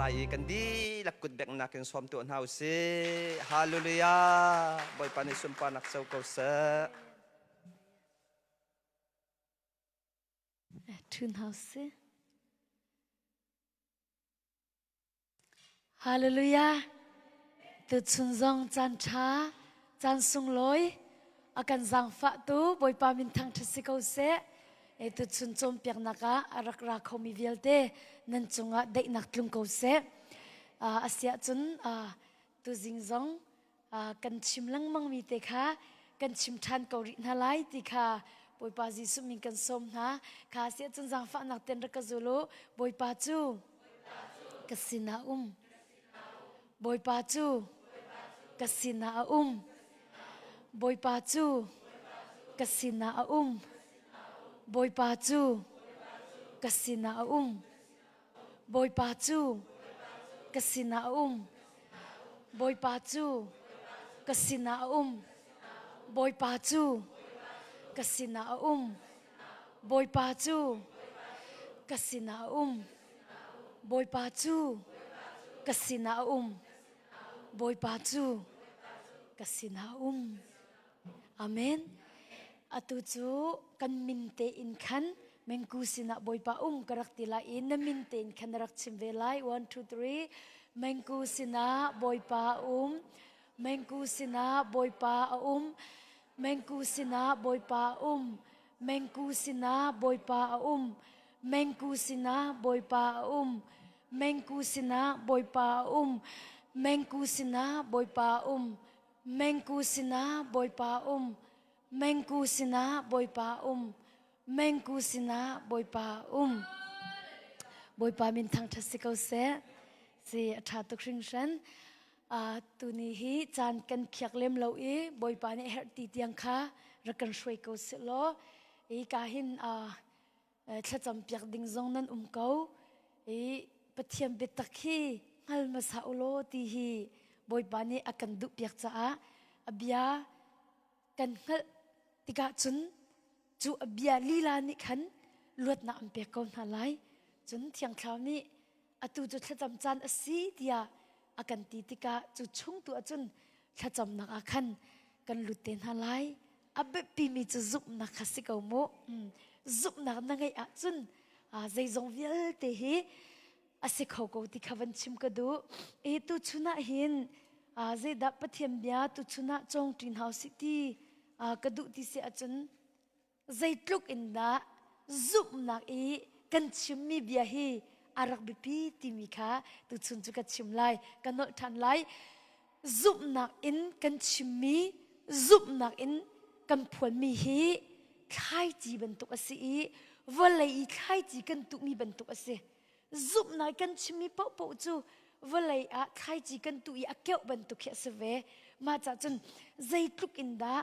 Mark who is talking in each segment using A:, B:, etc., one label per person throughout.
A: lai i kan dihlak kut benghnak in sawm tuah hna u sih. Hallelujah! Bawipa nih sunparnak co ko seh.
B: Ṭhu hna usih. Hallelujah! Tuchun zong caan ṭha, caan sunglawi a kan zaangfahtu Bawipa min thangṭhat si ko seh. E tuchun cawnpiaknak ah a rak ra khomi vialte nan cungah daihnak tlung ko seh. A siah cun tuzing zong kan chim lengmangmi te kha kan chim ṭhan ko rih hna lai ti kha Bawipa Jesuh min kan sawm hna. Kha siah cun zaangfahnak ten rak ka zul u. Bawipa cu ka sinah um. Bawipa cu ka sinah a um. Bawipa cu ka sinah a um. Bawipa cu ka sinah a um. Bawipa cu ka sinah a um. Bawipa cu ka sinah a um. Bawipa cu ka sinah a um. Bawipa cu ka sinah a um. Bawipa cu ka sinah a um. Bawipa cu ka sinah a um. Amen. Atu cu kan min tein khan mengku sinah Bawipa um ka rak ti lai i na min tein khan na rak chim ve lai. 1, 2, 3. Mengku sinah Bawipa um. Mengku sinah Bawipa a um. Mengku sinah Bawipa um. Mengku sinah Bawipa a um. Mengku sinah Bawipa a um. Mengku sinah Bawipa a um. Mengku sinah Bawipa a um. Mengku sinah Bawipa um. Mengku sinah Bawipa um. Mengku sinah Bawipa um. Bawipa min thangṭhat si ko seh. Si a ṭha tuk hringhran. Uh, tuni hi caan kan khiak lem lo i Bawipa nih herh ti tiang kha rak kan hruai ko seh law. I ka hin uh, thlacam piak ding zong nan um ko i Pathian biatak hi hngal hmasa u law ti hi Bawipa nih a kan duh piak caah a bia kan hngalh tikah cun cu a bia lila nih khan luatnak an pek ko hna lai cun Thiang Thlarau nih atu cu thlacam caan a si tiah a kan ti tikah cu chung tu ahcun thlacamnak ah khan kan lut te hna lai a biapimi cu zumhnak kha si ko mu zumhnak na ngeih ahcun zeizong vialte hi a si kho ko ti kha van chim ka duh e tu chun ah hin zeidah Pathian bia tu chun ah cawng ṭin hau si ti ka duh ti si ahcun zeitluk in dah zumhnak i kan chimmi bia hi a rak biapi timi kha tuchun cu ka chim lai ka nolh ṭhan lai zumhnak in kan chimmi zumhnak in kan phuanmi hi thlaici bantuk a si i vawlei i thlaici kan tuhmi bantuk a si zumhnak kan chimmi paohpaoh cu vawlei ah thlaici kan tuh i a keuh bantuk khi a si ve mah cah cun zeitluk in dah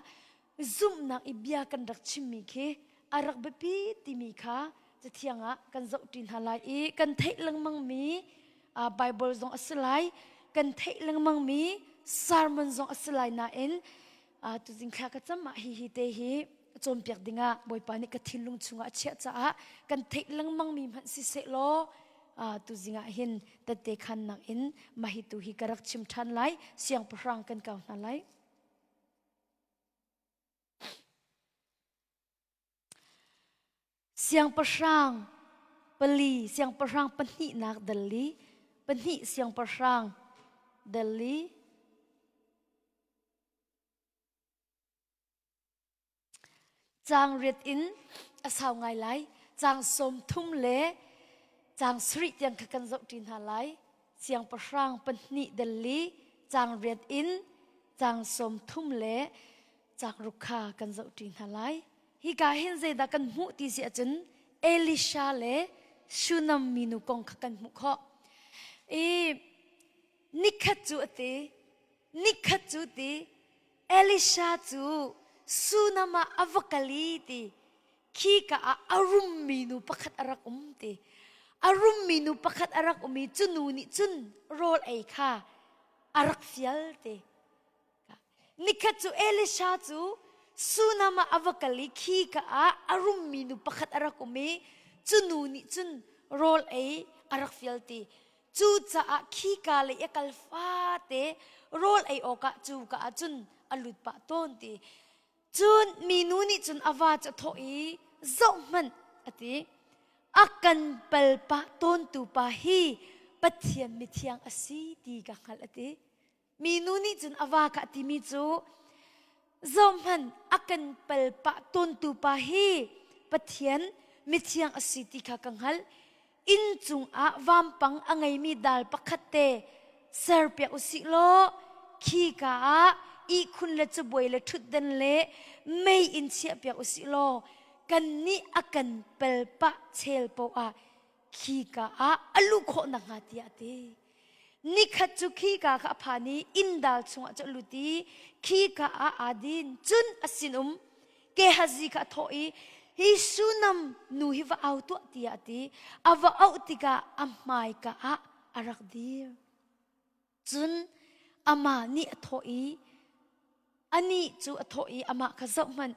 B: zumhnak i bia kan rak chimmi khi a rak biapi timi kha cathiang ah kan zohṭi hna lai i kan theih lengmangmi Bible zong a si lai kan theih lengmangmi sermon zong a si lai nain tuzing thla ka cam ah hihi te hi cawnpiak dingah Bawipa nih ka thinlung chungah a chiah caah kan theih lengmangmi hmanh si seh law tuzing ah hin tette khannak in mah hi tu hi ka rak chim ṭhan lai siangpahrang kan kau hna lai. Siangpahrang pali, siangpahrang pahnihnak dal li, pahnih siangpahrang dal li. Caang riat in a sau ngai lai. Caang 30 le caang sarih tiang kha kan zohṭi hna lai. Siangpahrang pahnih dal li, caang riat in caang 30 le caang ruk kha kan zohṭi hna lai. Hika hin zeidah kan hmuh ti si ahcun Elisha le Shunam minu kong kha kan hmuh khawh. I nikhat cu a ti, nikhat cu ti, Elisha cu Sunam ah a va kal i ti khika ah a rummi nu pakhat a rak um ti. A rummi nu pakhat a rak um i cu nu nih cun rawl ei kha a rak fial ti. Nikhat cu Elisha cu Sunam ah a va kal i khika ah a rummi nu pakhat a rak um i cu nu nih cun rawl ei a rak fial ti. Cucaah khika lei a kal fate rawl ei awkah cu ka ah cun a lut pah tawn ti. Cun minu nih cun a va cu a thawh i, Zohhmanh, a ti. A kan pal pah tawntu pa hi Pathian mithiang a si ti ka hngalh, a ti. Minu nih cun a va kha a timi cu, Zohhmanh, a kan pal pah tawntu pa hi Pathian mithiang a si ti kha ka hngalh. Inn cungah vampang a ngeimi dal pakhat te serpiak u sih law khika ah ihkhun le cabuai le ṭhutdan le mei in chiahpiak u sih law kannih a kan pel pah chel paoh ah khika ah a luh khawh nakhnga tiah a ti. Nikhat cu khika kha a phan i inndal chungah cu a lut i khika ah aa din. Cun a sinum Gehazi kha a thawh i, Hi Shunam nu hi va au tuah tiah a ti. A va auh tikah a hmaika ah a rak dir. Cun amah nih a thawh i, anih cu a thawh i amah kha zohhmanh,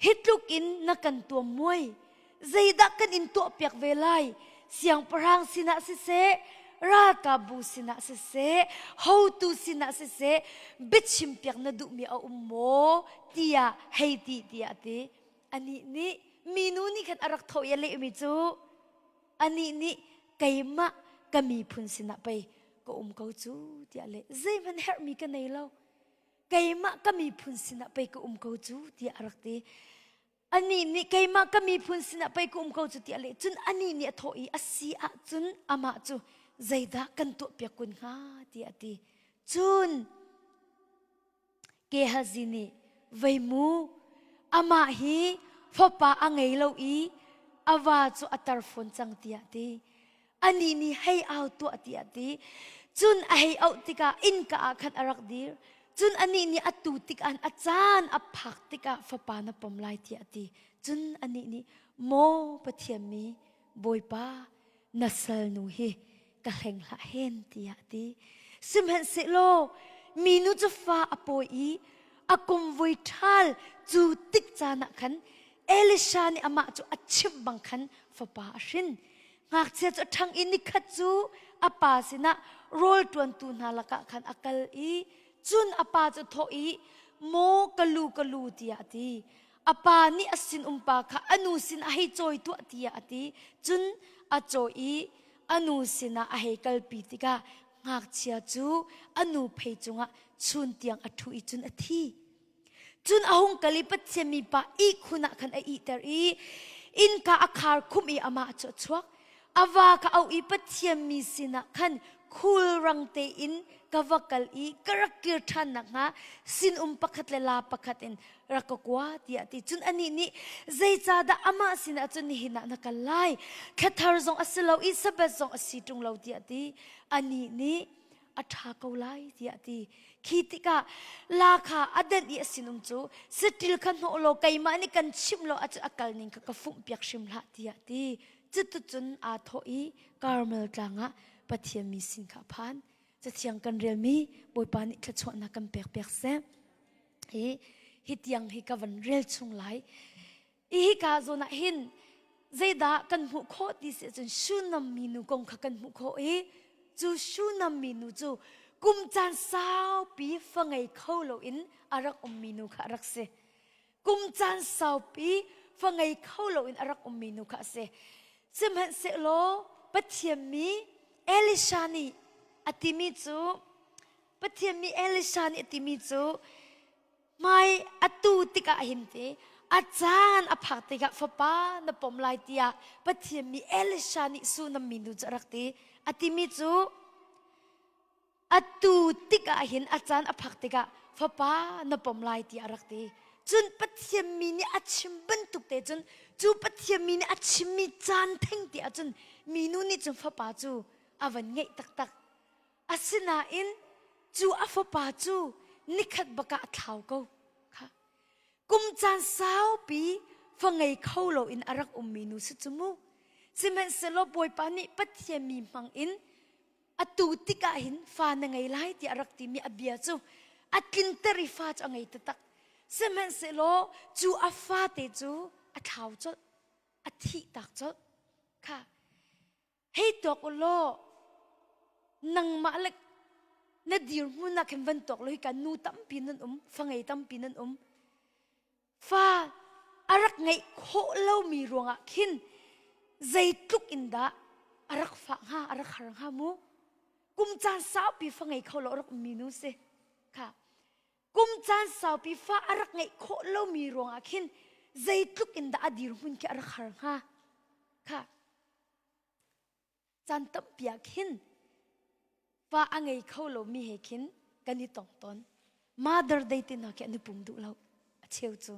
B: hi tluk in na kan tuam muai, zeidah kan in tuahpiak ve lai? Siangpahrang sinah siseh, ralkapbu sinah siseh, hotu sinah siseh, biachimpiak na duhmi a um maw? tiah hei ti tiah a ti. Anih nih minu nih khan a rak thawh i a lehmi cu, anih nih keimah ka miphun sinah pei ka um ko cu tiah le zeihmanh herhmi ka nei lo keimah ka miphun sinah pei ka um ko cu tiah a rak ti anih nih keimah ka miphun sinah pei ka um ko cu tiah le cun anih nih a thawh i a si ahcun amah cu zeidah kan tuahpiak kun hnga tiah a ti cun Gehazi nih vei mu amah hi fapa a ngei lo i a va cu a tar fawn cang tiah a ti. Anih nih hei au tuah tiah a ti. Cun a hei auh tikah innka ah khan a rak dir. Cun anih nih a tu tikah a caan a phak tikah fapa na pom lai tiah a ti. Cun anih nih maw Pathian mi Bawipa na salnu hi ka hleng hlah hen tiah a ti. Sihmanhsehlaw minu cu fa a pawi i a kum vui ṭhal cu tik caan ah khan Elisha nih amah cu a chimh bang khan fapa a hrin. Ngakchia cu a ṭhang i nikhat cu a pa sinah rawl ṭuantu hna lakah khan a kal i cun a pa cu thawh i maw ka lu ka lu tiah a ti. A pa nih a sinumpa kha a nu sin a hei cawi tuah tiah a ti. Cun a cawi i a nu sinah a hei kalpi tikah ngakchia cu a nu phei cungah chun tiang a ṭhu i cun a thi. Cun a hung kal i Pathian mipa ihkhun ah khan a ihter i innka a khar khumh i amah cu a chuak. A va kha auh i Pathian mi sinah khan khulrang tein ka va kal i ka rak kir ṭhan nakhnga sinum pakhat le la pakhat in rak ka kua tiah a ti. Cun anih nih zeicahdah amah sinah cun nihin ah na kal lai? Thlathar zong a si lo i Sabbath zong a si ṭung lo tiah a ti. Anih nih a ṭha ko lai tiah a ti. Khi tikah la kha a denh i a sinum cu saṭil kha hnawh law keimah nih kan chimh law a kal ning kha ka fumhpiak hrim hlah tiah a ti. Cuticun aa thawh i Karmel tlang ah Pathian mi sin kha a phan. Cathiang kan relmi Bawipa nih thluachuahnak kan pek piak seh. Hi hi tiang hi ka van rel chung lai. I hika zawn ah hin zeidah kan hmuh khawh ti si ahcun Shunam minu kong kha kan hmuh khawh i cu Shunam minu cu kum caan saupi fa ngei kho loin a rak ummi nu kha a rak si. Kum caan saupi fa ngei kho loin a rak ummi nu kha a si. Sihmanhsehlaw Pathian mi Elisha nih a timi cu Pathian mi Elisha nih a timi cu hmai atu tikah hin te a caan a phak tikah fapa na pom lai tiah Pathian mi Elisha nih Sunam minu cu a rak ti. A timi cu atu tikah hin a caan a phak tikah fapa na pom lai tiah a rak ti. Cun Pathian mi nih a chim bantuk te cun cu Pathian mi nih a chimmi caan theng ti ahcun minu nih cun fapa cu a van ngeih taktak. Asinain cu a fapa cu nikhat bak ah a thlau ko. Kha. Kum caan saupi fa ngei kho loin a rak ummi nu si cu mu. Sihmanhsehlaw Bawipa nih Pathian mi hmang in atu tikah hin fa na ngei lai tiah a rak timi a bia cu a tlinter i fa cu a ngei taktak. Sihmanhsehlaw cu a fate cu a thlau colh, a thih tak colh. Kha. Hei tuak u law. Nangmah le na dirhmun ah khin van tuak lo hi ka nu tampi nan um, fa ngei tampi nan um. Fa a rak ngeih khawh lomi ruangah khin zeitluk in dah a rak fah hnga, a rak har hnga mu. Kum caan saupi fa ngei kho lo a rak ummi nu si. Kha kum caan saupi fa a rak ngeih khawh lomi ruangah khin zeitluk in dah a dirhmun khi a rak har hnga. Kha caan tampi ah khin fa a ngei kho lomi he khin kan i tong tawn. Mother Day ti hna khi an i pum duh lo a cheu cu.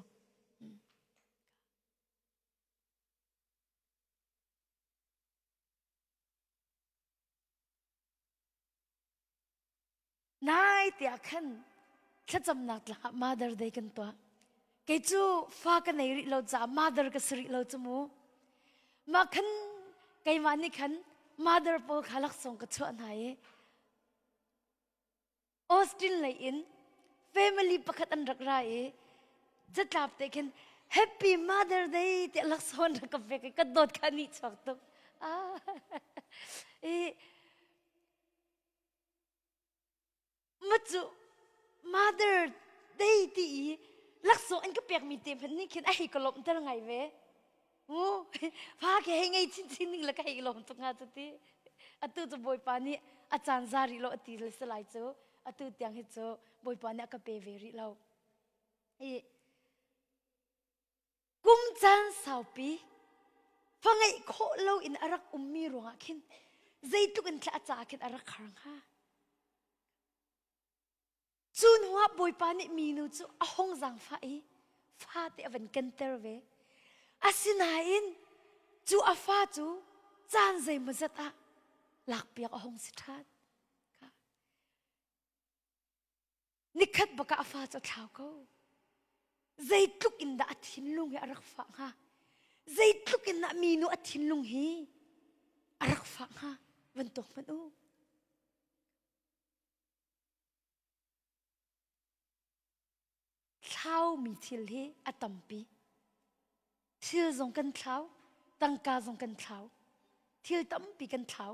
B: Nai tiah khan thlacamnak tlang ah Mother Day kan tuah. Kei cu fa ka nei rih lo caah mother ka si rih lo cu mu. Mah khan keimah nih khan mother pawl kha laksawng ka chuah hna i Austin lei in family pakhat an rak ra i catlap te khin Happy Mother Day tiah laksawng an rak ka pek i ka dawt kha nih chuak tuk. Ah. I Ma cu Mother Day ti i laksawng an ka pekmi te hmanh nih khin a hei ka lawmhter ngai ve. Mu fa ke hei ngei chinchin ning le ka hei lawm tuk hnga cu ti. Atu cu Bawipa nih a caan za rih lo a ti le si lai cu. Atu tiang hi cu Bawipa nih a ka pe ve rih lo. I Kum caan saupi fa ngeih khawh loin a rak ummi ruangah khin zeitluk in thla a ca khin a rak har hnga. Cu hnuah Bawipa nih minu cu a hung zaangfah i fate a van kenter ve. Asinain cu a fa cu caan zeimawzat ah lakpiak a hung si ṭhan. Nikhat bak ah a fa cu a thlau ko. Zeitluk in dah a thinlung hi a rak fah hnga? Zeitluk in dah minu a thinlung hi a rak fah hnga? Van tuak hmanh u. Thlaumi thil hi a tampi. Thil zong kan thlau, tangka zong kan thlau, thil tampi kan thlau.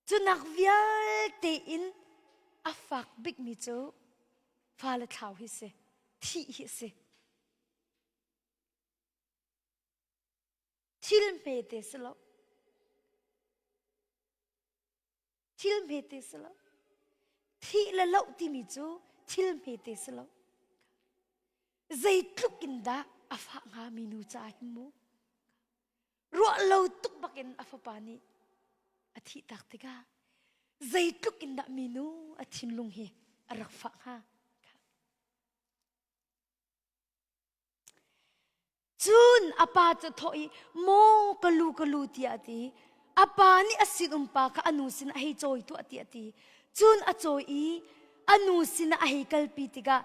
B: Cunak vialte in a fak bikmi cu fale thlau hi si, thih hi si. Thil hmete si lo. Thil hmete si lo. Thih le loh timi cu thil hmete si lo. Zeitluk in dah a fah hnga minu caah hin mu. Ruah lo tuk bakin a fapa nih a thih tak tikah zeitluk in dah minu a thinlung hi a rak fah hnga. Cun a pa cu thawh i maw ka lu ka lu tiah a ti. A pa nih a sinum pa kha a nu sinah a hei cawi tuah tiah a ti. Cun a cawi i a nu sinah a hei kalpi tikah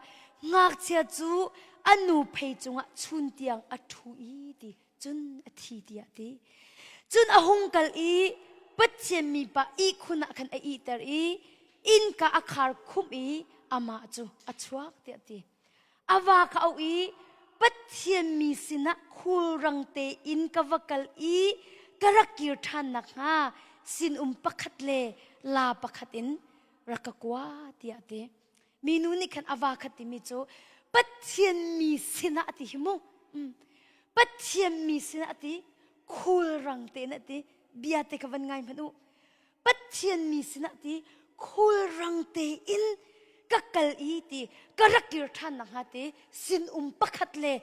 B: ngakchia cu a nu phei cungah chun tiang a ṭhu i ti cun a thi tiah a ti. Cun a hung kal i Pathian mipa ihkhun ah khan a ihter i innka a khar khumh i amah cu a chuak tiah a ti. A va ka auh i Pathian mi sinah khulrang tein ka va kal i ka rak kir ṭhan nakhnga sinum pakhat le la pakhat in rak ka kua tiah a ti. Minu nih khan a va kha timi cu Pathian mi sinah a ti hi mu. Pathian mi sinah a ti, khulrang tein a ti, bia te kha van ngai hmanh u. Pathian mi sinah ti khulrang tein ka kal i ti ka rak kir ṭhan nakhnga ti sinum pakhat le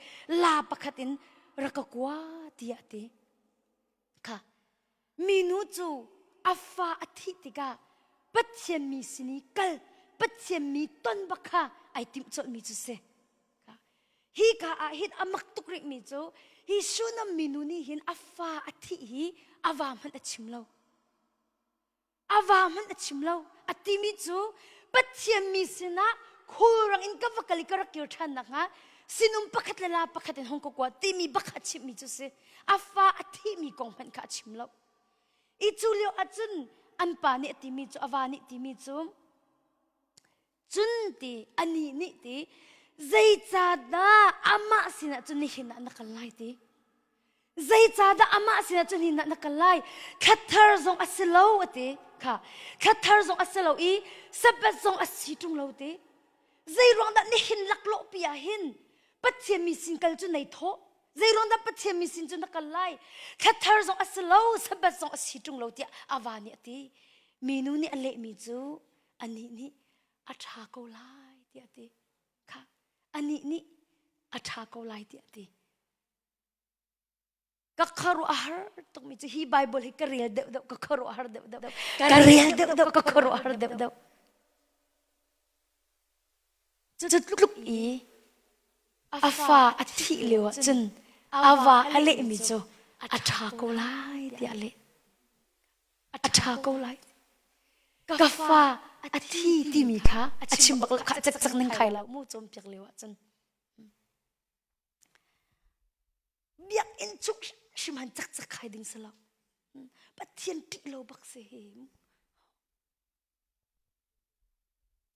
B: la pakhat in rak ka kua tiah a ti. Kha minu cu a fa a thih tikah Pathian mi sin i kal Pathian mi ton bak kha ai timh colhmi cu si. Hi ka ah hin a mak tuk rihmi cu hi Shunam minu nih hin a fa a thih hi a va hmanh a chim lo. A va hmanh a chim lo. A timi cu Pathian mi sinah khulrang in ka va kal i ka rak kir ṭhan nakhnga sinum pakhat le la pakhat in hong ka kua timi bak a chimmi cu si. A fa a thihmi kong hmanh kha a chim lo. I cu lio ahcun an pa nih a timi cu a va nih timi cu Cun ti anih nih ti zeicahdah amah sinah cun nihin ah na kal lai ti? Zeicahdah amah sinah cun hin na kal lai? Thlathar zong a si lo a ti. Kha thlathar zong a si lo i Sabbath zong a si ṭung lo ti. Zei ruang dah nihin laklawh pi ah hin Pathian mi sin kal cu nei thawh? Zei ruang dah Pathian mi sin cu na kal lai? Thlathar zong a si lo, Sabbath zong a si ṭung lo tiah a va nih a ti. Minu nih a lehmi cu anih nih a ṭha ko lai tiah a ti. Kha anih nih a ṭha ko lai tiah a ti. Ka khuaruah a har tukmi cu hi Bible hi ka rel deuh deuh ka khuaruah har deuh deuh ka rel deuh deuh ka khuaruah har deuh deuh. Cu tluk i a fa a thih lio ah cun a va a lehmi cu a ṭha ko lai tiah a leh. A ṭha ko lai. Ka fa a thi timi kha a chim bak lo kha cekcek ning khai lo mu cawnpiak lio ah cun. Biakinn chung hrim han cakcak khai ding si lo. Pathian ṭih lo bak si hi.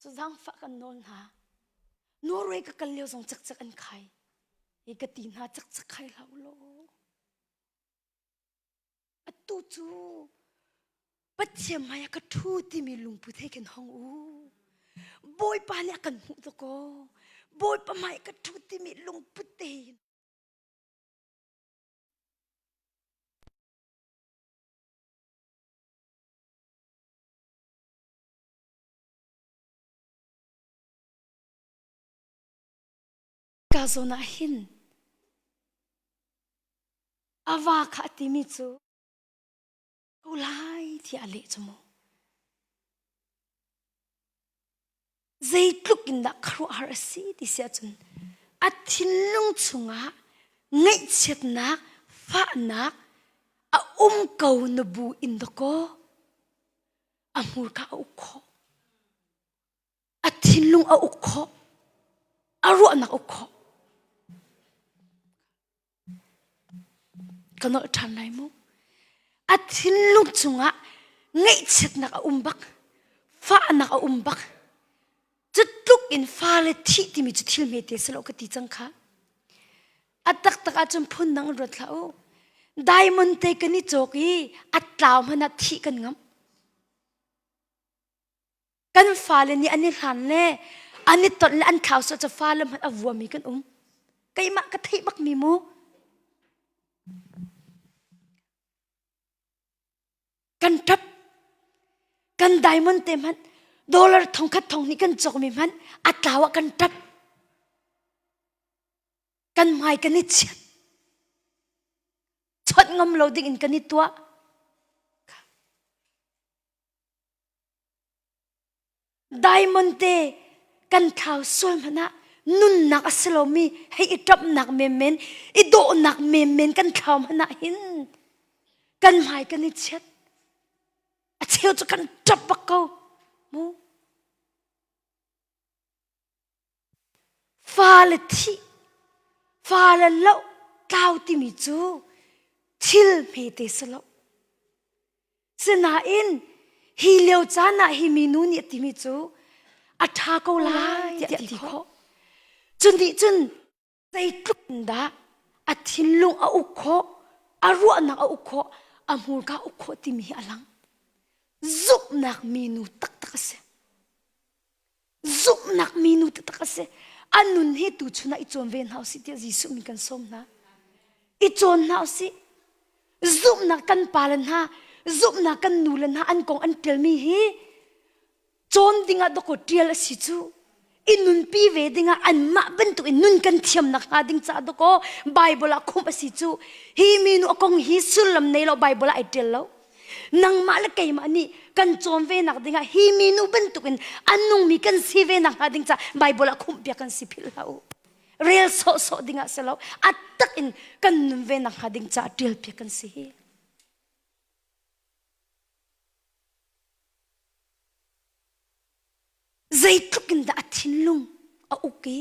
B: Cu zaangfah kan nawl hna. Norway ka kal lio zong cakcak an khai. Hi ka ti hna cakcak khai hlah u law. Atu cu Pathian hmai ah ka ṭhu timi lungput he khin hong u. Bawipa nih a kan hmuh tuk aw. Bawipa hmai ka ṭhu timi lungput te hin. Ka zawn ah hin a va kha a timi cu ko lai tiah a leh cu mu. Zeitluk in dah khuaruahhar a si ti si ahcun a thinlung chungah ngaihchiatnak, fahnak a um ko na bu in dakaw a hmurka a uk khawh. A thinlung a uk khawh. A ruahnak a uk khawh. Ka nolh ṭhan lai mu. A thinlung chungah ngaihchiatnak a um bak, fahnak a um bak. Cu tluk in fale thih timi cu thil hmete si lo ka ti cang kha. A taktak ahcun phundang in ruat hlah u. Diamond te kan i cawk i a tlau hmanh ah thih kan ngamh. Kan fale nih an i hlan le an i tonh le an thlau sual cu fale hmanh a vuami kan um. Keimah ka theih bakmi mu. Kan ṭap. Kan diamond te hmanh dollar thongkhat thong hnih kan cawkmi hmanh a tlau ah kan ṭap. Kan hmai kan i chiat. Chawnh ngam lo ding in kan i tuah. Diamond te kan thlau sual hmanh ah nunnak a si lomi hei i ṭamhnak menmen, i dawhnak menmen kan thlau hmanh ah hin kan hmai kan i chiat. A cheu cu kan ṭap bak ko. Mu. Fale thih, fale loh tlau timi cu thil hmete si lo. Sinain hi lio caan ah hi minu nih a timi cu a ṭha ko lai tiah a ti khawh. Cu nih cun zeitluk in dah a thinlung a uk khawh, a ruahnak a uk khawh, a hmurka a uk khawh timi hi a lang. Zumhnak minu taktak a si. Zumhnak minu taktak a si. A nun hi tuchun ah i cawn ve hna usih tiah Jesuh min kan sawm hna. I cawn hna usih. Zumhnak kan pale hna, zumhnak kan nule hna an kong an ṭialmi hi cawn dingah dawkaw ṭial a si cu. I nunpi ve dingah anmah bantuk in nun kan thiam nakhnga ding caah dawkaw Bible ah khumh a si cu. Hi minu a kong hi sullam nei lo Bible ah ai ṭial lo. Nangmah le keimah nih kan cawn ve nak dingah hi minu bantukin a nungmi kan si ve nakhnga ding caah Bible ah khumhpiak kan si philh hlah u. Rel sawhsawh dingah si lo, a tak in kan nun ve nakhnga ding caah ṭialpiak kan si hi. Zeitluk in dah a thinlung a uk i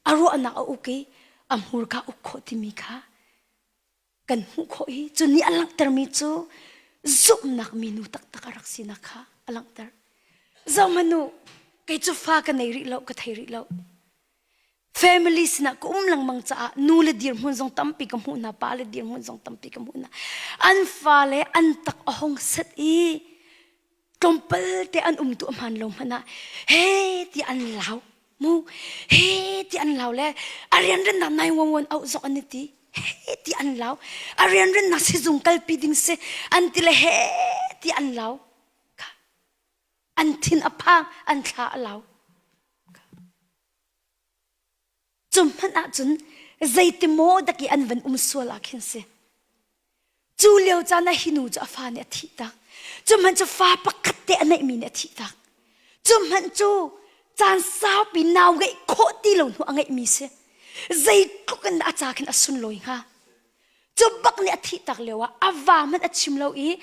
B: a ruahnak a uk i a hmurka uk khawh timi kha kan hmuh khawh i cu nih a langhtermi cu zumhnak minu taktak a rak sinak kha a langhter. Zohhmanh u, kei cu fa ka nei rih lo, ka thei rih lo. Family sinah ka um lengmang caah nu le dirhmun zong tampi ka hmuh hna, pa le dirhmun zong tampi ka hmuh hna. An fale an tak a hong set i tlawmpal te an um tu a hmaan lo hmanh ah he ti an lau mu he ti an lau le a rianrennak 911 auh zong an i ti he ti an lau a rianrennak sizung kalpi ding si an ti le he ti an lau an thin a phang an thla a lau Cu hmanh ahcun zeiti maw dak i an van um sual ah khin si. Cu lio caan ah hi nu cu a fa nih a thih tak. Cu hmanh cu fa pakhat te a neihmi nih a thih tak. Cu hmanh cu caan saupi nau ngeih khawh ti lo hnu a ngeihmi si. Zeitluk in dah a ca khin a sunlawi hnga. Cu bak nih a thih tak lio ah a va hmanh a chim lo i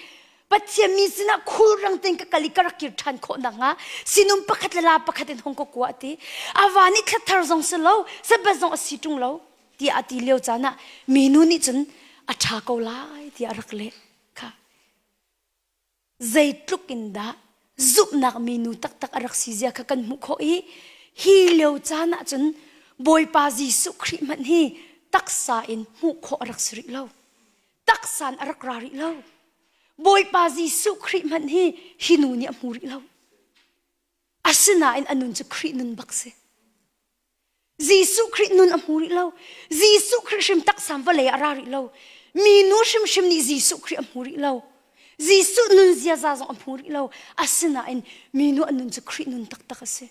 B: Pathian mi sinah khulrang tein ka kal i ka rak kir ṭhan khawh nakhnga sinum pakhat le la pakhat in hong ka kua a ti. A va nih thlathar zong si lo, sabbath zong a si ṭung lo tiah a ti lio caan ah minu nih cun a ṭha ko lai tiah a rak leh kha. Zeitluk in dah zumhnak minu taktak a rak si zia kha kan hmuh khawh i hi lio caan ah cun Bawipa Jesuh Khrih hmanh hi taksa in hmuh khawh a rak si rih lo. Taksa in a rak ra rih lo. Bawipa Jesuh Khrih hmanh hi hi nu nih a hmu rih lo. Asinain a nun cu Khrih nun bak si. Jesuh Khrih nun a hmu rih lo. Jesuh Khrih hrim taksam vawlei a ra rih lo. Minu hrimhrim nih Jesuh Khrih a hmu rih lo. Jesuh nun ziaza zong a hmu rih lo. Asinain minu a nun cu Khrih nun taktak a si.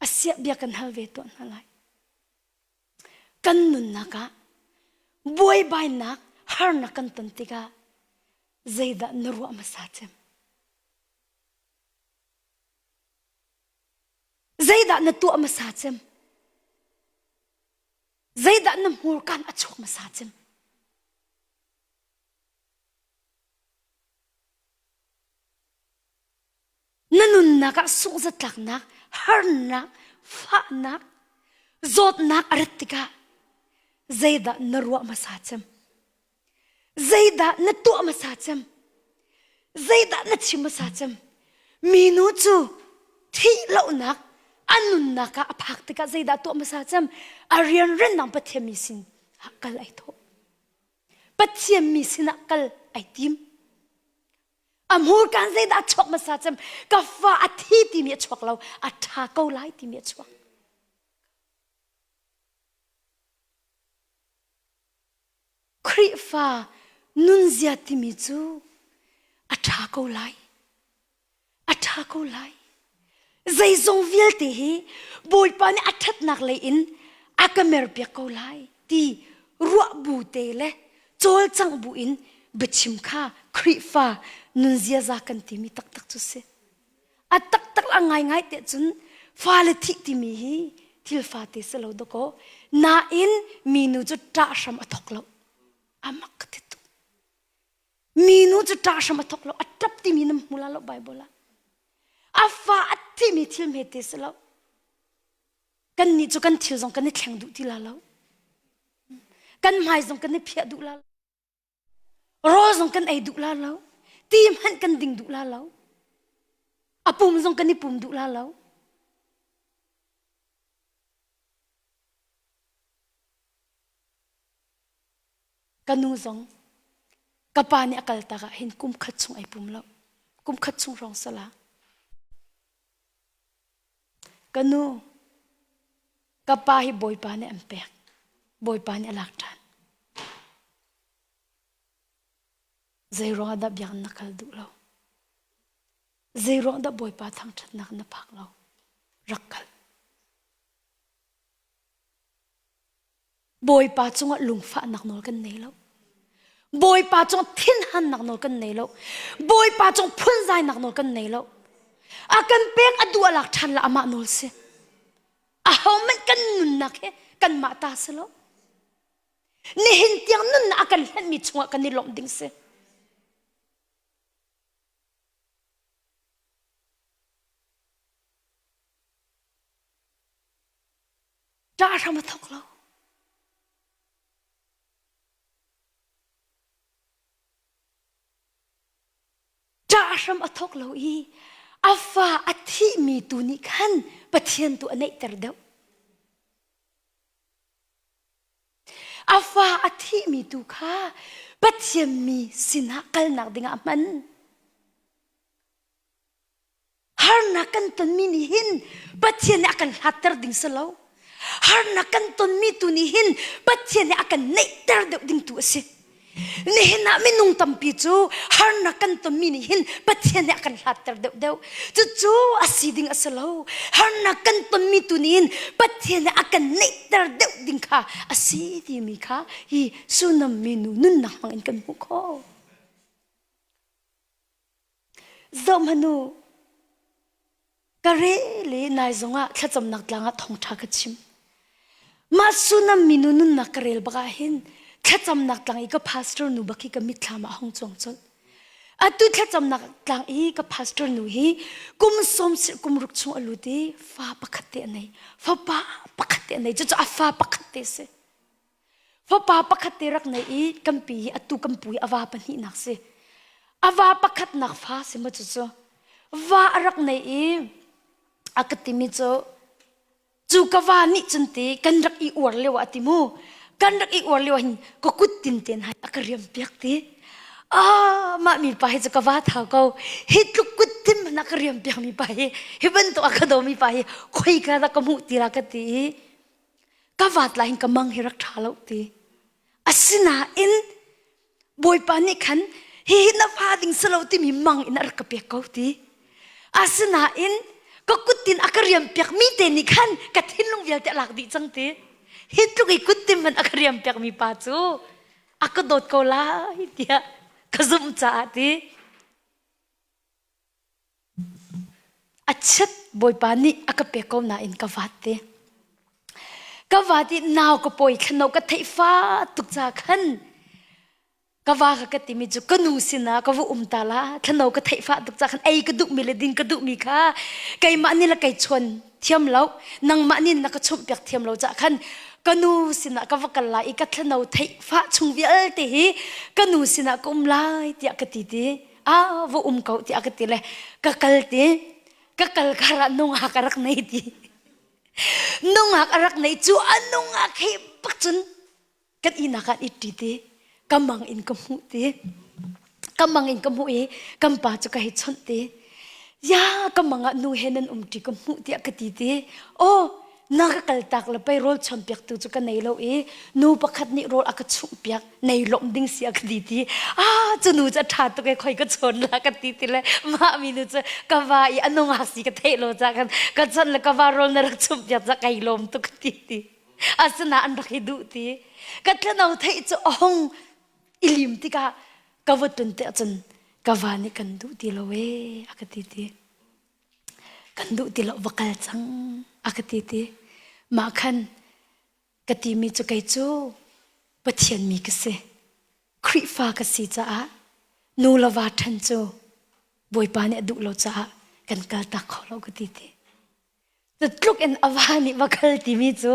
B: Asiah bia kan hal ve tuah hna lai. Kan nunnak ah buaibainak harnak kan ton tikah zeidah na ruah hmasa cem? Zeidah na tuah hmasa cem? Zeidah na hmurkaan a chuak hmasa cem? Na nunnak ah sunghzatlaknak, harnak, fahnak, zawtnak a rat tikah zeidah na ruah hmasa cem? Zeidah na tuah hmasa cem? Zeidah na chim hmasa cem? Minu cu thih lohnak a nunnak ah a phak tikah zeidah tuah hmasa cem? A rianrennak Pathian mi sin ah kal ai thawh. Pathian mi sinah kal ai tim. A hmurkaan zeidah a chuak hmasa cem? Ka fa a thi timi a chuak lo, a ṭha ko lai timi a chuak. Khrihfa nunzia timi cu a ṭha ko lai. A ṭha ko lai. Zeizong vialte hi Bawipa nih a ṭhatnak lei in a ka merpiak ko lai ti ruah bu te le cawlcangh bu in biachim kha Khrihfa nunziaza kan timi taktak cu si. A taktak a ngaingai te cun fale thih timi hi thil fate si lo dakaw. Nain minu cu ṭah hram a thawk lo. A mak ka ti tuk. Minu cu ṭah hram a thawk lo. A ṭap timi na hmu la lo Bible ah. A fa a thimi thil hmete si lo. Kannih cu kan thil zong kan i thleng duh ti la lo. Kan hmai zong kan i phiah duh la lo. Rawl zong kan ei duh la lo. Ti hmanh kan ding duh la lo. A pum zong kan i pum duh la lo. Ka nu zong ka pa nih a kal tak ah hin kum khat chung ai pum lo. Kum khat chung hrawng sala. Ka nu ka pa hi Bawipa nih an pek. Bawipa nih a lak ṭhan. Zeiruang ah dah biakinn na kal duh lo? Zeiruang dah Bawipa thangṭhatnak na phak lo? Rak kal. Bawipa cungah lungfahnak nawl kan nei lo. Bawipa cung thinhannak nawl kan nei lo. Bawipa cung phunzainak nawl kan nei lo. A kan pek a duh a lak ṭhan la amah nawl si. Ahohmanh kan nunnak hi kanmah ta si lo. Nihin tiang nunnak a kan hlenhmi chungah kan i lawmh ding si. Ṭah hram a thawk lo. Ṭah hram a thawk lo i. A fa a thihmi tu nih khan Pathian tu a neihter deuh. A fa a thihmi tu kha Pathian mi sinah kalnak dingah a hman. Harnak kan tonmi nih hin Pathian nih a kan hlatter ding si lo. Harnak kan tonmi tu nih hin Pathian nih a kan neihter deuh ding tu a si. Nihin ah minung tampi cu harnak kan tonmi nih hin Pathian nih a kan hlatter deuh deuh. Cucu a si ding a si lo. Harnak kan tonmi tu nih hin Pathian nih a kan neihter deuh ding kha a si timi kha hi Sunam minu nunnak hmang in kan hmuh khawh. Zohhmanh u, ka re le nai zongah thlacamnak tlang ah thawngṭha ka chim. Mah Sunam minu nunnak ka rel bak ah hin thlacamnak tlang i ka pastor nu bak hi ka mitthlam ah hong cuang colh. Atu thlacamnak tlang i ka pastor nu hi kum sawm kum ruk chung a lut i fa pakhat te a nei. Fapa pakhat te a nei. Cucu a fa pakhat te si. Fapa pakhat te rak nei i kan pi hi atu kan pu hi a va pahnihnak si. A va pakhatnak fa si ma cucu. Va a rak nei i a ka timi cu cu ka va nih cun ti kan rak i uar lio ah ti mu kan rak i uar lio hin ka kut tin ten hai a ka riam piak ti ah mah mi pa hi cu ka va thau ko hi tluk kut tim na ka riam piak mi pa hi hi bantuk a ka do mi pa hi khoi ka dah ka hmuh ti la ka ti i ka vat lai hin ka mang hi rak ṭha lo ti asinain bawipa nih khan hihi na fa ding si lo timi mang in a rak ka pek ko ti asinain ka kuttin a ka riam piak mi te nih khan ka thinlung vialte a lak dih cang ti hi tluk i kuttin man a ka riam piak mi pa cu a ka dawt ko lai tiah ka zumh caah ti A chiat Bawipa nih a ka pek ko nain ka vat te. Ka vat i nau ka pawi thlano ka theih fa tuk ca khan ka va ka ka timi cu ka nu sinah ka va um ta la thlano ka theih fa tuk ca khan ei ka duhmi le din ka duhmi kha keimah nih le kei chuan thiam lo nangmah nih na ka chumh piak thiam lo ca khan ka nu sinah ka va kal lai i ka thlano theih fa chung vialte hi ka nu sinah ka um lai tiah ka ti ti a va um ko tiah ka ti le ka kal ti ka kal karah nungak a rak nei ti nungak a rak nei cu a nungak he bak cun kan inak ah itti ti ka mang in ka hmuh ti ka mang in ka hmuh i kan pa cu ka hei chawnh ti ya ka mang ah nu he nan um ṭi ka hmuh tiah ka ti ti oh na ka kaltak le pei rawl chuanpiak tu cu ka nei lo i nu pakhat nih rawl a ka chumhpiak nei lawmh ding si a ka ti ti ah cu nu cu a ṭha tuk e khoi ka chawn la ka ti ti le mah mi nu cu ka va i a nungak si ka theih lo ca kan ka chon le ka va rawl na rak chumhpiak ca kai lawm tuk ka ti ti asina an rak i duh ti ka tlano theih cu a hong i lim tikah ka va tun te cun ka va nih kan duh ti lo e a ka ti ti Kan duh ti lo va kal cang a ka ti ti. Mah khan ka timi cu kei cu Pathian mi ka si. Khrihfa ka si caah nu le va ṭhen cu Bawipa nih a duh lo caah kan kal tak kho lo ka ti ti. Tluk in a va nih va kal timi cu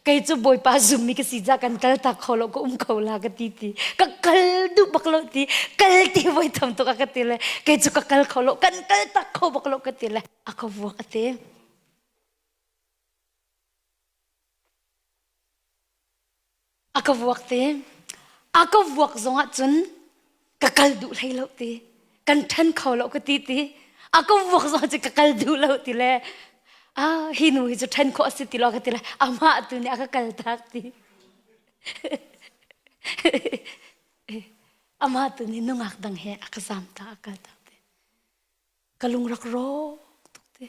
B: kei cu Bawipa zummi ka si caah kan kal tak kho lo ka um kho la ka ti ti ka kal duh bak lo ti kal ti voi tam tuk a ka ti le kei cu ka kal kho lo kan kal tak kho bak lo ka ti le a ka vuak a ti A ka vuak te. A ka vuak zong ah cun ka kal duh hlei lo ti. Kan ṭhen kho lo ka ti ti. A ka vuak zong ah cun ka kal duh lo ti le ah hi nu hi cu ṭhen khawh a si ti lo ka ti le amah tu nih a ka kal tak ti. Amah tu nih nungak dang he a ka zam ta a kal tak ti. Ka lung rak rawk tuk ti.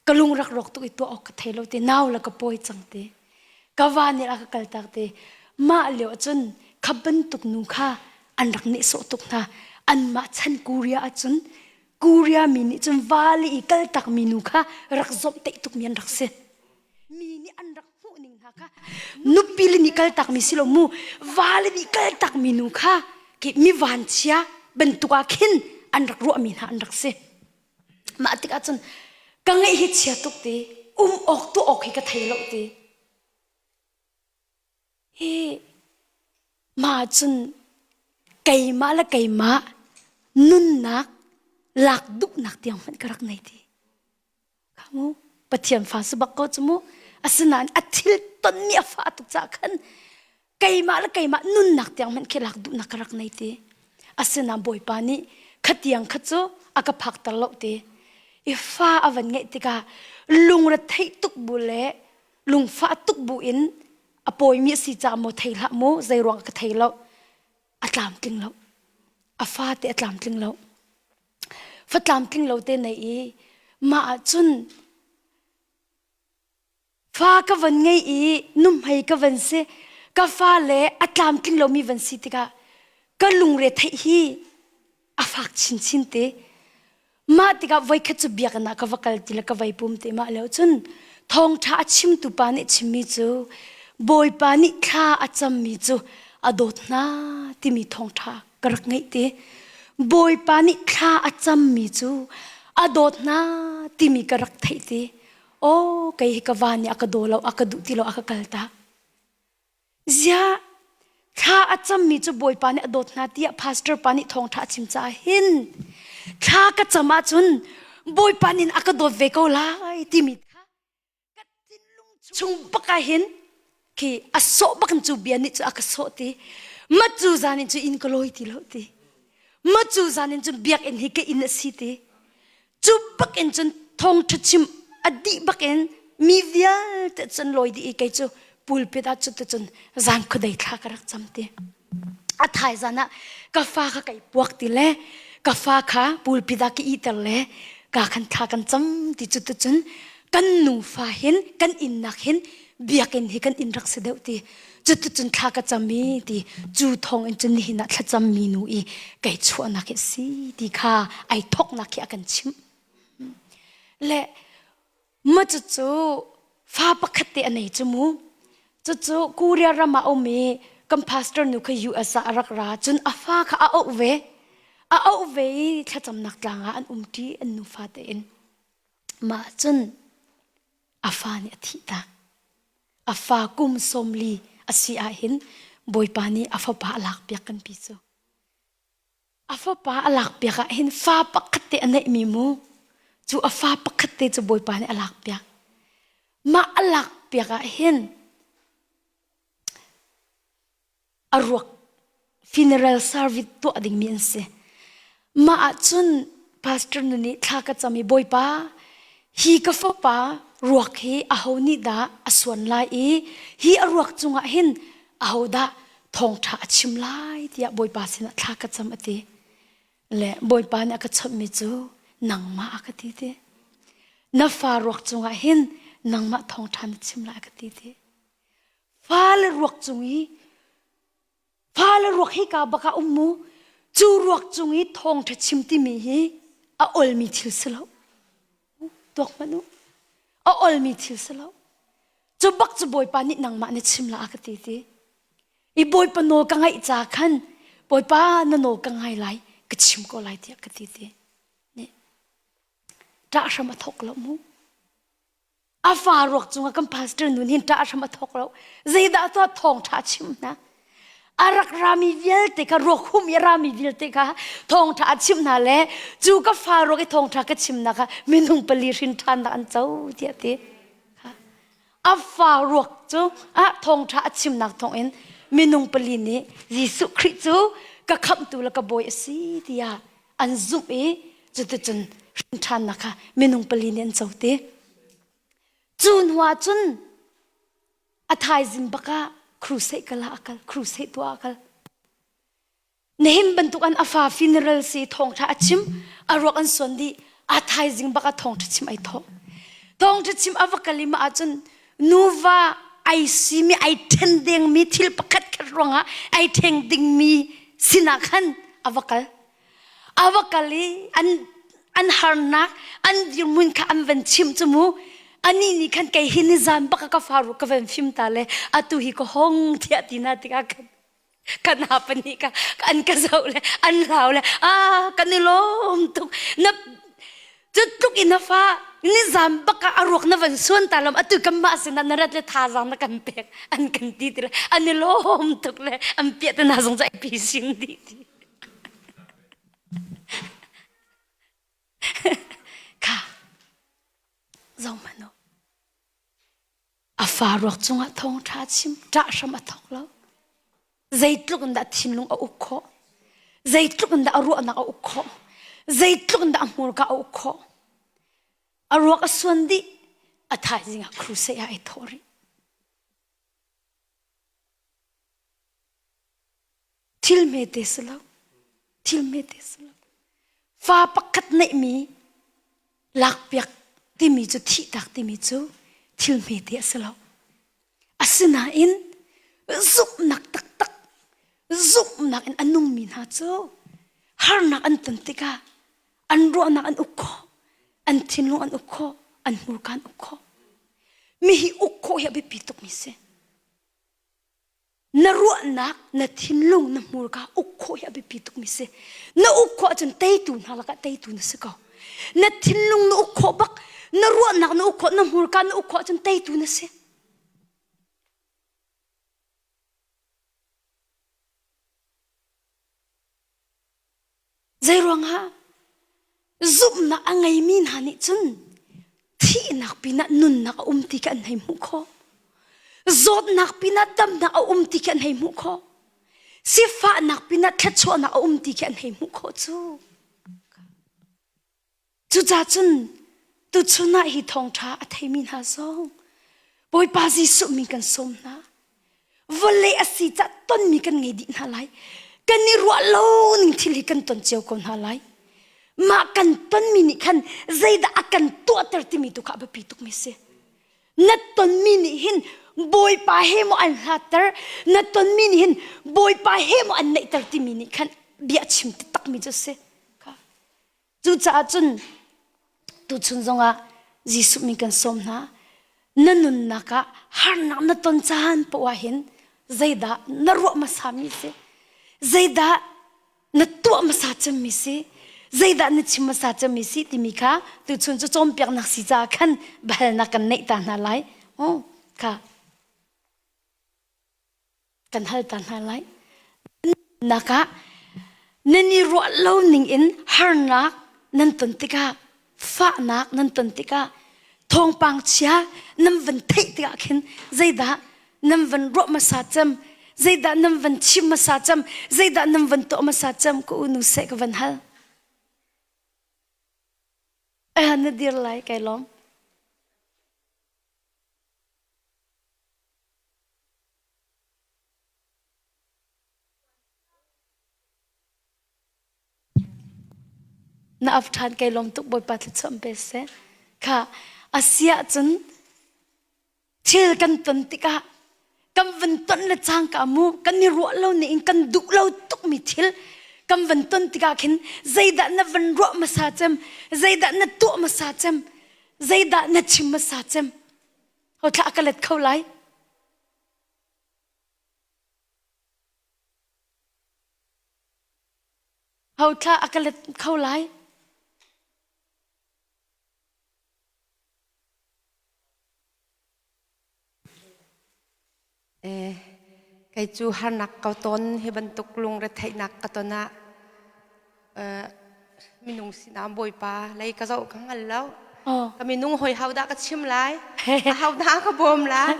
B: Ka lung rak rawk tuk i tuah awk ka thei lo ti. Nau le ka pawi cang ti. Ka va nih a ka kaltak ti. Mah lio ahcun kha bantuk nu kha an rak nehsawh tuk hna. Anmah chan Korea ahcun Korea mi nih cun vale i kaltak mi nu kha rak zawmhtaih tukmi an rak si. Mi nih an rak hmuh ning hna kha nupi le nih kaltak mi si lo mu vale nih kaltak mi nu kha ki mi vanchia bantuk ah khin an rak ruah mi hna an rak si mah tikah cun ka ngeih hi chia tuk ti um awk tu awk hi ka thei lo ti hi mah cun keimah le keimah nunnak. Lak duhnak tiang hmanh ka rak nei ti. Kha mu Pathian fa si bak ko cu mu. Asinain a thil tonmi a fah tuk caah khan keimah le keimah nunnak tiang hmanh khi lak duhnak ka rak nei ti. Asinain Bawipa nih khatiang kha cu a ka phakter lo ti. I fa a van ngeih tikah lungre theih tuk bu le lungfah tuk bu in a pawimi a si caah maw thei hlah mu zei ruang ka thei lo a tlamtling lo a fate a tlamtling lo fa tlamtling lo te nei i mah ah cun fa ka van ngei i nuhmei ka van si ka fa le a tlamtling lomi van si tikah ka lungre theih hi a fak chinchin te. Mah tikah voikhat cu biakinn ah ka va kal ti le ka vai pum te mah lio cun thawngṭha a chimtu pa nih chimmi cu Bawipa nih thla a cammi cu a dawt hna timi thawngṭha ka rak ngeih te. Bawipa nih thla a cammi cu a dawt hna timi ka rak theih te. Aw kei hi ka va nih a ka daw lo, a ka duh ti lo, a ka kal tak. Ziah thla a cammi cu Bawipa nih a dawt hna tiah pastor pa nih thawngṭha a chim caah hin thla ka cam ahcun Bawipa nih a ka dawt ve ko lai timi kha ka thinlung chung bak ah hin khi a sawh bak in cu bia nih cu a ka sawh ti ma cu zan in cu inn ka lawi ti lo ti ma cu zan in cun biakinn hi ka inn a si ti Cu bak in cun thawngṭha chim a dih bak in mi vialte cun lawi dih i kei cu pulpit ah cu cun zan khuadei thla ka rak cam ti. A thaizan ah ka fa kha kai puak ti le ka fa kha pulpit ah ka iter le ka khan thla kan cam ti cu cun kan nufa hin kan innak hin biakinn hi kan inn rak si deuh ti cuticun thla ka cam i ti cu thawng in cun nihin ah thlacam mi nu i kei chuahnak hi si ti kha ai thoknak hi a kan chimh le ma cucu fa pakhat te a nei cu mu cucu Korea ram ah um i kan pastor nu kha US ah a rak ra cun a fa kha a auh ve a auh ve i thlacamnak tlang ah an um ṭi an nufa tein mah cun a fa nih a thihtak. A fa kum 40 a si ahhin Bawipa nih a fapa a lakpiak kan pi cu. A fapa a lakpiak ahhin fa pakhat te a neihmi mu. Cu a fa pakhat te cu Bawipa nih a lakpiak. Mah a lakpiak ahhin a ruak funeral service tuah dingmi an si. Mah ahcun pastor nu nih thla ka cam i Bawipa hi ka fapa ruak hi aho nih dah a suan lai i hi a ruak cungah hin aho dah thawngṭha a chim lai tiah Bawipa sinah thla ka cam a ti. Le Bawipa nih a ka chawnhmi cu nangmah a ka ti ti. Na fa ruak cungah hin nangmah thawngṭha na chim lai a ka ti ti. Fale ruak cung i fale ruak hi ka bak ah um mu cu ruak cung i thawngṭha chim timi hi a olmi thil si lo tuak hmanh u a olmi thil si lo cu bak cu bawipa nih nangmah na chim la a ka ti ti i bawipa nawl ka ngaih ca khan bawipa na nawl ka ngai lai ka chim ko lai tiah ka ti ti nih ṭah hram a thawk lo mu A fa ruak cungah kan pastor nun hin ṭah hram a thawk lo. Zeidah tuah thawngṭha a chim hna. A rak rami vialte kha ruak hum i a rami vialte kha thawngṭha a chimh hna le cu ka fa ruak i thawngṭha ka chimnak kha minung pali hrin ṭhannak an co tiah ti. A fa ruak cu ah thawngṭha a chimnak thawngin minung pali nih Jesuh Khrih cu ka khamhtu le ka bawi a si tiah an zumh i cuticun hrin ṭhannak kha minung pali nih an co ti. Cu hnu ah cun a thaizing bak ah crusade kal ah a kal, crusade tuah ah a kal. Nihin bantuk an a fa funeral si thawngṭha a chim, a ruak an suan dih, a thaizing bak ah thawngṭha chim ai thawh. Thawngṭha chim a va kal i mah ahcun nuva ai simi ai ṭhen dengmi thil pakhat khat ruangah ai ṭheng dingmi sinah khan a va kal. A va kal i an an harnak an dirhmun kha an van chimh cu mu anih nih khan kei hi nizan bak ah ka faru ka van fim ta le atu hi ka hong thiah ti na tikah khan kan ha pahnih ka an ka zoh le an hlau le a kan i lawm tuk na cu tluk in na fa nizan bak ah a ruak na van suan ta lom atu kan mah sinah na rat le thazaang na kan pek an kan ti ti le an i lawm tuk le an piah te na zong cu ai pi sing dih ti. Zohhmanh u. A fa ruak cungah thawngṭha chim ṭah hram a thawk lo. Zeitluk in dah thinlung a uk khawh? Zeitluk in dah a ruahnak a uk khawh? Zeitluk in dah a hmurka a uk khawh? A ruak a suan dih, a thaizing ah crusade ah ai thawh rih. Thil hmete si lo. Thil hmete si lo. Fa pakhat neihmi lakpiak timi cu thihtak timi cu thil hmete a si lo. Asinain zumhnak taktak zumhnak in a nungmi hna cu harnak an ton tikah an ruahnak an uk khawh, an thinlung an uk khawh, an hmurka an uk khawh. Mi hi uk khawh hi a biapi tukmi si. Na ruahnak, na thinlung, na hmurka uk khawh hi a biapi tukmi si. Na uk khawh ahcun teitu hna lakah teitu na si ko. Na thinlung na uk khawh bak, na ruahnak na uk khawh, na hmurka na uk khawh ahcun teitu na si. Zeiruangah zumhnak a ngeimi hna nih cun thihnak pinah nunnak a um ti khi an hei hmuh khawh. Zawtnak pinah damnak a um ti khi an hei hmuh khawh. Sifahnak pinah thluachuahnak a um ti khi an hei hmuh khawh cu. Cucaah cun tuchun ah hi thawngṭha a theimi hna zong Bawipa Jesuh min kan sawm hna. Vawlei a si cah tonmi kan ngei dih hna lai. Kan i ruah lo ning thil hi kan ton cio ko hna lai. Mah kan tonmi nih khan zeidah a kan tuahter timi tu kha a biapi tukmi si. Na tonmi nih hin Bawipa he maw an hlatter, na tonmi nih hin Bawipa he maw an naihter timi nih khan bia chim takmi cu a si. Cucaah cun tuchun zongah Jesuh min kan sawm hna. Na nunnak ah harnak na ton caan poah hin zeidah na ruah hmasa mi si? Zeidah na tuah hmasa cemmi si? Zeidah na chim hmasa cemmi si timi kha tuchun cu cawnpiaknak si caah khan biahalnak kan neih ta hna lai. Oh, kha kan hal ta hna lai. Nak ah nan i ruah lo ning in harnak nan ton tikah fahnak nan ton tikah thawngpang chia nan van theih tikah khin zeidah nan van ruah hmasa cem zeidah nan van chim hmasa cem zeidah nan van tuah hmasa cem ka unu seh ka van hal eh na dir lai kai lawm Na af ṭhan kai lawm tuk Bawipa thluachuah pe seh. Kha a si ahcun thil kan ton tikah kan van ton le cangka mu kan i ruah lo ning in kan duh lo tukmi thil kan van ton tikah khin zeidah na van ruah hmasa cem zeidah na tuah hmasa cem zeidah na chim hmasa cem Ho thla ka let kho lai. Ho thla a ka let kho lai.
C: Eh, kei cu harnak ka ton hi bantuk lungretheihnak ka ton ah minung sinah Bawipa lei ka zoh ka hngal lo. Ka minung hoi ho dah ka chim lai? A ho dah ka bawm lai?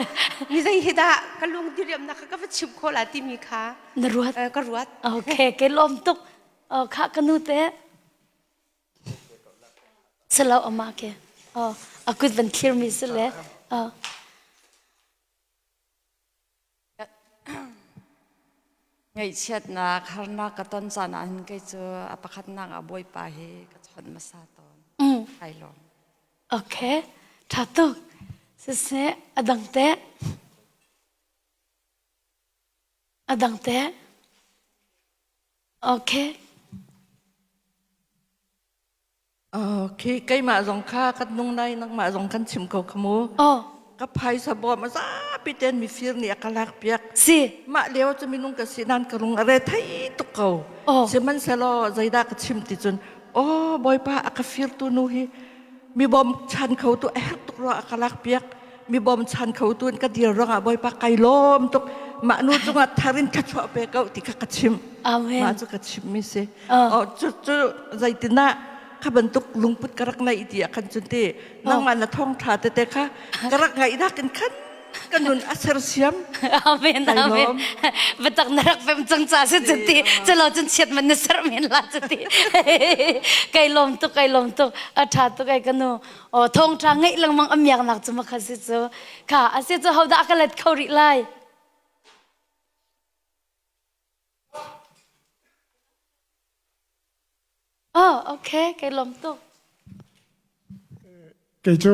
C: Ni zei hi dah ka lung diriamnak kha ka va chim khawh la timi kha
B: na ruat.
C: Ka ruat.
B: Okay, ke lawm tuk. Kha ka nu te. Salo ama ke. Oh, a kut van thlir mi si le. Oh.
D: Ngaihchiatnak, harnak ka ton caan ah hin kei cu a pakhatnak ah Bawipa hi ka chawnh hmasa tawn. Kai lawm.
B: Okay, ṭha tuk. Siseh, a dang teh. A dang teh. Okay.
E: Okay, keimah zong kha kan nung lai nangmah zong kan chim ko kha mu.
B: Oh.
E: Ka phaisa bawm a zapi ten mifir nih a ka lak piak.
B: Si.
E: Mah lio cu minung ka si nan ka lung a re thei tuk ko.
B: Oh.
E: Sihmanhsehlaw zeidah ka chim ti cun oh Bawipa a ka firtu nu hi mi bawm chan kho tu a herh tuk rua a ka lak piak. Mi bawm chan kho tu in ka dir ruangah Bawipa kai lawm tuk. Mah nu cungah tharin thluachuah pe ko ti kha ka chim.
B: Amen.
E: Mah cu ka chim mi si. Oh, cu cu zeitinah. Kha bantuk lungput ka rak ngeih ti ah khan cun ti nangmah na thawngṭha tete kha ka rak ngaihnak in khan ka nun a sersiam.
B: Amen amen. Batak na rak pem cang ca si cuti calo cun chiat man na ser men la cuti. Kai lom tuk kai lom tuk a tha tuk ai kanu. O thawngṭha ngeih lengmang amiak nak cu makha si cu. Kha ase cu hodah ka let kho rih lai. Oh, okay, kai lawm tuk.
F: Kei cu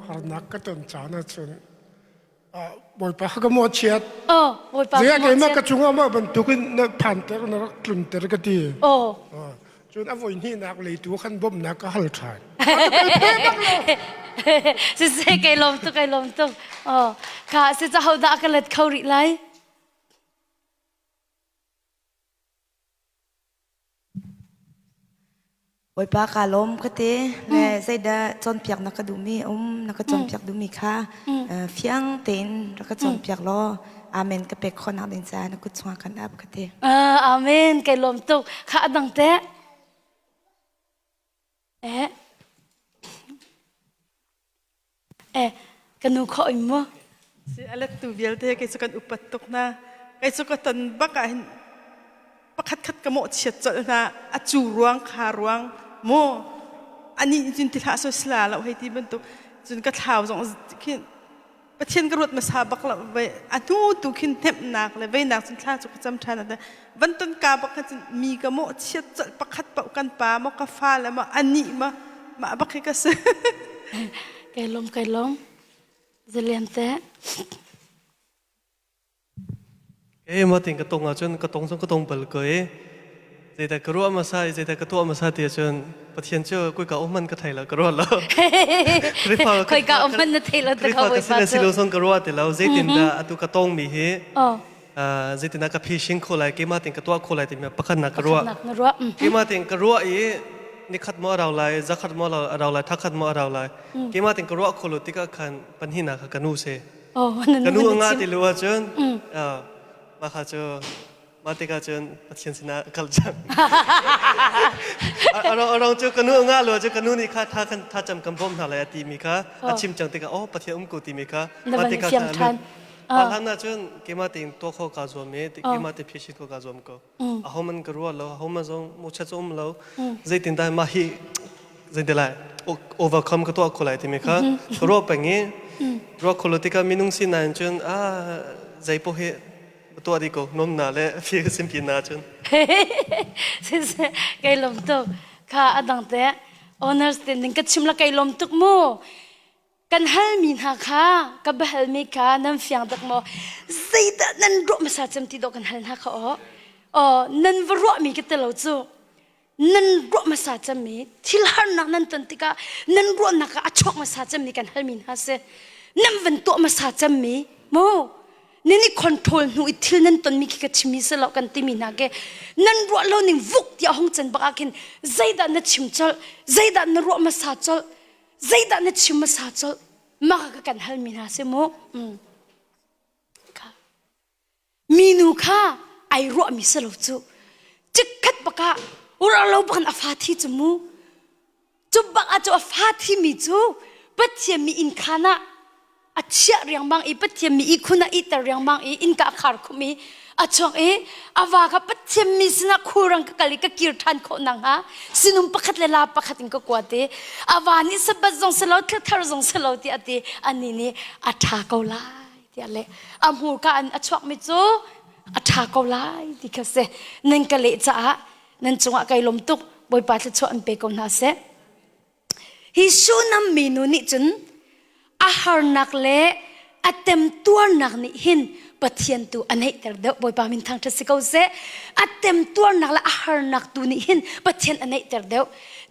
F: harnak ka ton caan ahcun Bawipa ka mawhchiat.
B: Oh, Bawipa
F: ka keimah ka cungah mah bantukin na phanter na rak tlunter ka ti.
B: Oh.
F: Cun a voi hnihnak leitu khan bawmhnak ka hal ṭhan.
B: Siseh kai lawm tuk kai lawm tuk. Oh, kha si ca hodah ka let kho rih lai?
G: Bawipa kaa lawm ka ti le zeidah cawnpiak na ka duhmi um na ka cawnpiak duhmi kha fiang tein rak ka cawnpiak law amen ka pek khawhnak ding caah na kut chungah kan ap ka ti.
B: Amen kai lawm tuk. Kha a dang teh. Eh. Eh, ka nu kho im mu.
H: Si alet tu vialte kei cu kan upat tuk na. Kei cu ka ton bak ah hin pakhat khat ka mawh chiat colh hna a cu ruang kha ruang mu ani cun ti hlah so sila lo hei ti bantuk cun ka thlau zong khin Pathian ka ruat hmasa bak lo ve a hnu tu khin hnemhnak le veinak cun thla cu ka cam ṭhan ate van ton ka bak kha cun mi ka mawh chiat colh pakhat paoh kan pa maw ka fa le maw anih maw mah bak hi ka si.
B: Kai lawm kai lawm zalian te.
I: Kei ma ting ka tong ahcun ka tong zong ka tong bal ko i zeidah ka ruah hmasa i zeidah ka tuah hmasa ti ahcun Pathian cu kuika um hmanh ka thei lo ka ruah lo.
B: Khoika um hmanh na thei lo
I: Khrihfa ka si le si lo zong ka ruah ti lo. Zeitindah atu ka tongmi hi zeitindah ka phishing kho lai keimah tein ka tuah kho lai timi pakhatnak ka ruah. Keimah tein ka ruah i nikhat maw a rau lai, zakhat maw a rau lai, thakhat maw a rau lai. Keimah tein ka ruah kho lo tikah khan panhina kha ka nu si. Ka nu a ngah ti lu ahcun mah kha cu mah tikah cun Pathian sinah kal cang. Arong cu ka nu a ngah lu ahcun ka nu nih kha tha kan tha cam kan bawmh hna lai a timi kha a chim cang tikah oh Pathian um ko timi kha mah tikah kha a Mah hlan ahcun keimah tein tuah kho kaa zuam i keimah te phisin kho kaa zuam ko. Aho man ka ruah lo, aho man zong muchat um lo. Zeitindah mah hi zeitin lai overcome ka tuah kho lai timi kha ka ruah peng i ruah kho lo tikah minung sinak in cun ah zei paoh hi tuah dih ko nomna le fi ka simpi na cun
B: kai lom tuk kha adang te honors tin ding ka chim la kai lom tuk mu kan halmi hna kha ka biahalmi kha nan fiang tuk maw zeidah nan ruah hmasa cem ti dawh kan hal hna kha aw aw nan va ruahmi ka ti lo cu nan ruah hmasa cemmi thil harnak nan ton tikah nan ruahnak ah a chuak hmasa cemmi kan halmi hna si nan van tuah hmasa cemmi mu nan i control hnu i thil nan tonmi khi ka chimmi si lo kan timi hna ke nan ruah lo ning vuk tiah hong can bak ah khin zeidah na chim colh zeidah na ruah hmasa colh zeidah na chim hmasa colh mah ka kan halmi hna si mu minu kha ai ruahmi si lo cu chikkhat baka ura lo bakan a fa thi cu mu cu bak ah cu a fa thi mi cu pathian mi inn khan ah a chiah riangmang i Pathian mi ihkhun ah ihter riangmang i innka a khar khum i a chuak i a va kha Pathian mi sinah khulrang ka kal i ka kir ṭhan khawh nakhnga sinum pakhat le la pakhat in ka kuat i a va nih sabbath zong si lo thil thar zong si lo tiah a ti anih nih a ṭha ko lai tiah le a hmurka in a chuakmi cu a ṭha ko lai ti kha si nan ka leh caah nan cungah kai lawm tuk Bawipa thluachuah an pe ko hna seh Hi Shunam minu nih cun a harnak le a temtuarnak nih hin Pathian tu a neihter deuh. Bawipa min thangṭhat si ko seh. A temtuarnak le a harnak tu nih hin Pathian a neihter deuh.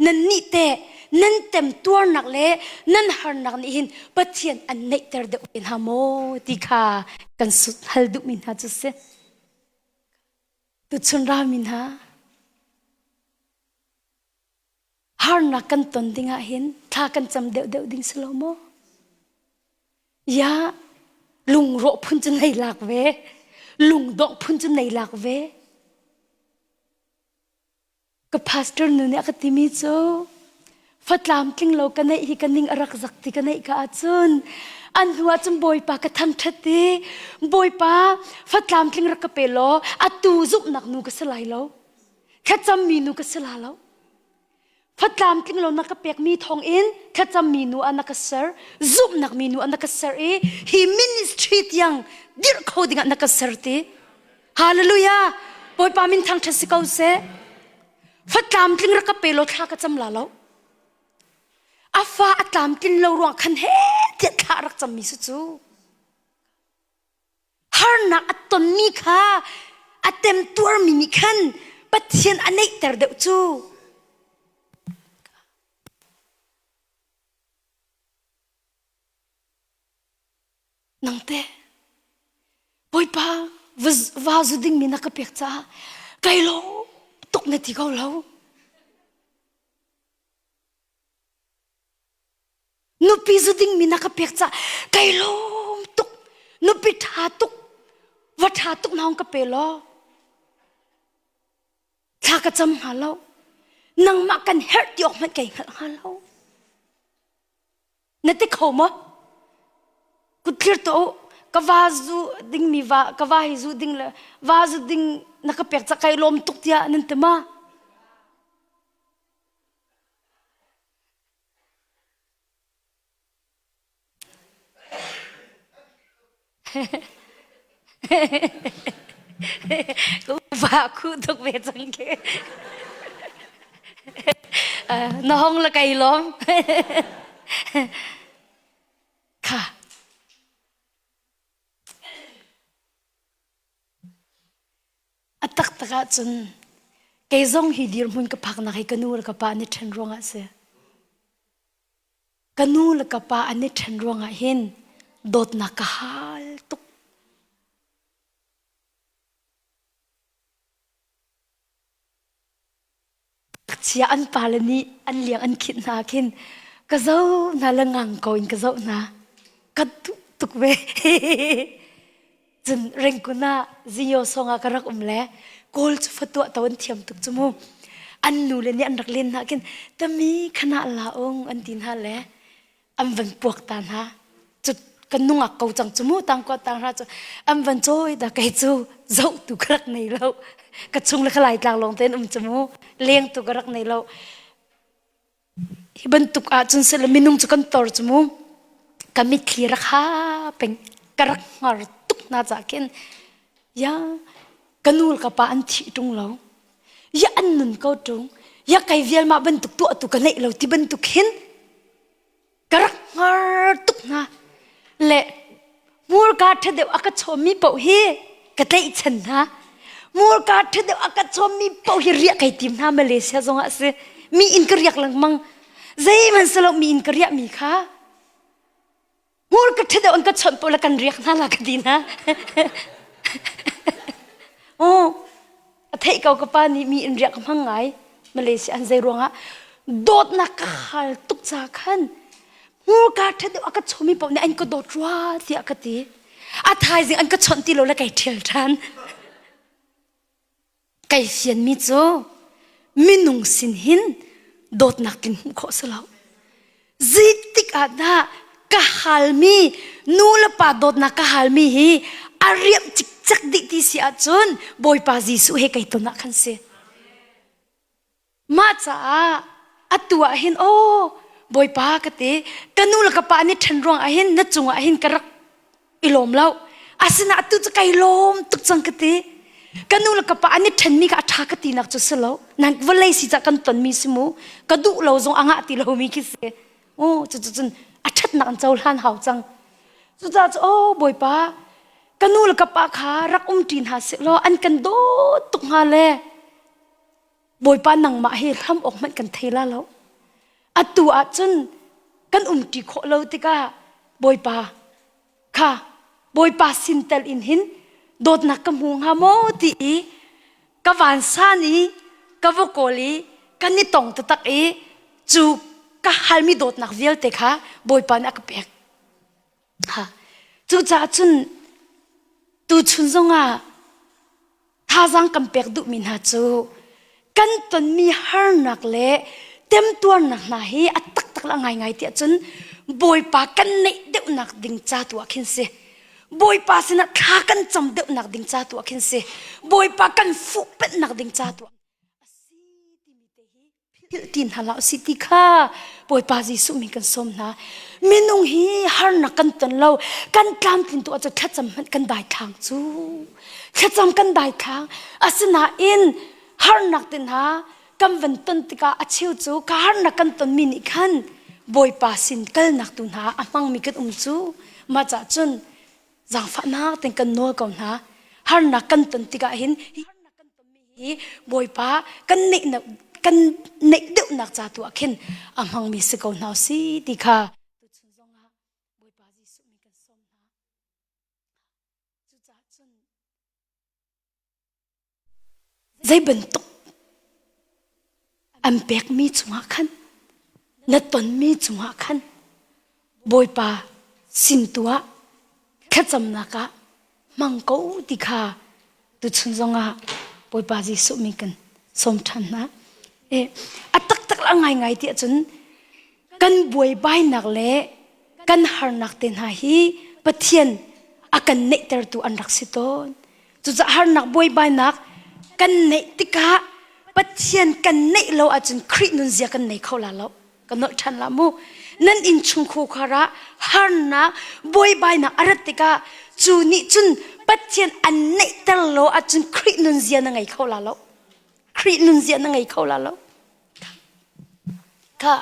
B: Nannih teh nan temtuarnak le nan harnak nih hin Pathian an neihter deuh ve hna maw ti kha kan hal duhmi hna cu si. Tuchun rami hna Harnak kan ton dingah hin thla kan cam deuhdeuh ding si lo maw? Ya, lungrawh phun cu nei lak ve. Lungdongh phun cu nei lak ve. Ka pastor nu nih a ka timi cu. Fatlam tling lo ka neih hi ka ning a rak zak ti ka neih ka ahcun an hnu ahcun Bawipa ka thangṭhat i Bawipa fatlam tling rak ka pe law atu zumhnak nu ka si lai lo. Thlacammi nu ka si la lo. Fatlam tling lo na ka pekmi thawng in thlacammi nu ah na ka ser, zumhnak mi nu ah na ka ser i hi ministry tiang dirh kho dingah na ka ser ti. Hallelujah! Bawipa min thangṭhat si ko seh. Fatlam tling rak ka pe law thla ka cam la lo. A fa a tlamtlin lo ruang khan he tiah thla rak cammi si cu. Harnak a tonmi kha a temtuarmi nih khan Pathian a neihter deuh cu. Nangte Bawipa va zu dingmi na ka pek caah kai lawm tuk na ti ko lo. Nupi zu dingmi na ka pek caah kai lawm tuk. Nupi ṭha tuk, va ṭha tuk na hung ka pe law. Thla ka cam hnga lo. Nangmah kan herh ti awk hmanh kai hngalh hnga lo. Na ti kho maw? Kutthlir tuah u. Ka va zu dingmi va ka va hi zu ding le va zu ding na ka pek ca kai lawm tuk tiah nan ti ma? Ka upa khuh tuk ve cang khi. Na hong le kai lawm. Kha. A taktak ahcun kei zong hi dirhmun ka phaknak hi ka nu le ka pa an i ṭhen ruangah a si. Ka nu le ka pa an i ṭhen ruangah hin dawtnak ka hal tuk. Chia an pale nih an liang an khinh hna khin ka zoh hna le ngang ko in ka zoh hna. Ka duh tuk ve. Cun Rengkun ah Zinyo song ah ka rak um le Kawl cu fatuah to an thiam tuk cu mu. An nu le nih an rak len hna khin tami khana la ung an ti hna le an van puak ta hna. Cu kan nungak ko cang cu mu tang ko tang hra cu an van cawi da kei cu zoh tu ka rak nei lo. Ka chung le ka lai tlang lawng tein um cu mu. Leng tu ka rak nei lo. Hi bantuk ahcun sile minung cu kan tor cu mu ka mitthli rak ha peng ka rak hngar tuk hna ca khin ya ka nu le ka pa an thih ṭung lo ya an nun ko ṭung ya kai vial mah bantuk tuah tu ka neih lo ti bantuk hin ka rak hngar tuk hna le hmurka ṭha deuh a ka chawmmi paoh hi ka tlaihchan hna hmurka ṭha deuh a ka chawmmi paoh hi riah kai tim hna Malaysia zongah a si mi inn ka riak lengmang zeihmanh si lo mi inn ka riahmi kha hmurka ṭha deuh an ka chawnh paoh le kan riak hna la ka ti hna oh A theih ko ka pa nih mi in riak ka hmang ngai. Malaysia an zei ruangah dawtnak ka hal tuk ca khan hmurka ṭha deuh a ka chomi paoh nih an ka dawt rua tiah ka ti. A thaizing an ka chawnh ti lo le kai ṭhial ṭhan. Kai fianmi cu minung sin hin dawtnak tling hmuh khawh si lo. Zeitik ah dah ka halmi nu le pa dawtnak ka halmi hi a riamh cikcek dih ti si ahcun Bawipa Jesuh he kai ton ah khan si. Mah caah atu ah hin aw Bawipa ka ti ka nu le ka pa nih ṭhen ruang ah hin na cungah hin ka rak i lawm lo. Asinain atu cu kai lawm tuk cang ka ti. Ka nu le ka pa an i ṭhenmi kha a ṭha ka tinak cu si lo. Nan vawlei si cah kan tonmi si mu. Ka duh lo zong a ngah ti lomi khi si. Oh, cu cun a ṭhatnak an cohlan hau cang. Cucaah cu oh Bawipa, ka nu le ka pa kha rak um ṭi hna seh law an kan dawt tuk hnga le Bawipa nangmah hi hlam awk hmanh kan thei la lo. Atu ahcun kan umṭi khawh lo tikah Bawipa kha Bawipa sin tel in hin dawtnak ka hmu hnga maw ti i ka vansan i ka va kawl i kan i tong taktak i cu ka halmi dawtnak vialte kha Bawipa nih a ka pek. Ha. Cucaah cun tuchun zongah Thazaang kan pek duhmi hna cu kan tonmi harnak le Temtuarnak hna hi a taktak la ngaingai tiah cun Bawipa kan neih deuhnak ding ca tu ah khin si. Bawipa sinah thla kan cam deuhnak ding ca tu ah khin si. Bawipa kan fuh penhnak ding ca tu ah a si timi te hi philh ti hna hlah usih ti kha Bawipa Jesuh min kan sawm hna. Minung hi harnak kan ton lo, kan tlamtlin tu ahcun thlacam hmanh kan daithlang cu. Thlacam kan daithlang. Asinain harnak te hna kan van ton tikah a cheu cu ka harnak kan tonmi nih khan Bawipa sin kalnak tu hna a hmangmi kan um cu. Mah cah cun zaangfahnak ten kan nawl ko hna. Harnak kan ton tikah hin hi Bawipa kan neih kan neih deuhnak ca tu ah khin a hmangmi si ko hna si ti kha tuchun zongah Bawipa Jesuh min kan sawm hna. Cucaah cun zei bantuk an pekmi cungah khan na tonmi cungah khan Bawipa sin tu ah thlacamnak ah hmang ko ti kha tuchun zongah Bawipa Jesuh min kan sawm ṭhan hna. E, a taktak la ngaingai ti ahcun kan buaibainak le kan harnak te hna hi Pathian a kan neihtertu an rak si tawn. Cucaah harnak buaibainak kan neih tikah Pathian kan neih lo ahcun Khrih nunzia kan nei kho la lo. Ka nolh ṭhan la mu. Nan innchung khar ah harnak buaibainak a rat tikah cu nih cun Pathian an neihter lo ahcun Khrih nunzia na ngei kho la lo. Khrih nunzia na ngei kho la lo. Kha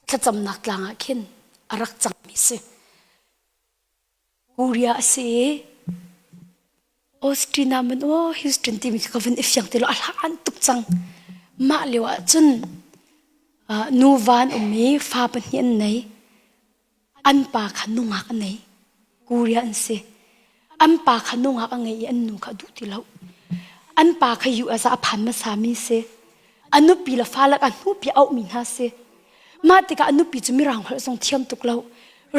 B: thlacamnak tlang ah khin a rak cangmi si. Korea a si i Austin ah man aw Houston timi ka van i fiang ti lo a hlaan tuk cang. Mah lio ah cun nuva an um i fa pahnih an nei. An pa kha nungak a nei. Korea an si. An pa kha nungak a ngei i an nu kha a duh ti lo. An pa kha US ah a phan hmasa mi si. A nupi le fa lak a hnupi a auhmi hna si. Mah tikah a nupi cu mirang holh zong thiam tuk lo.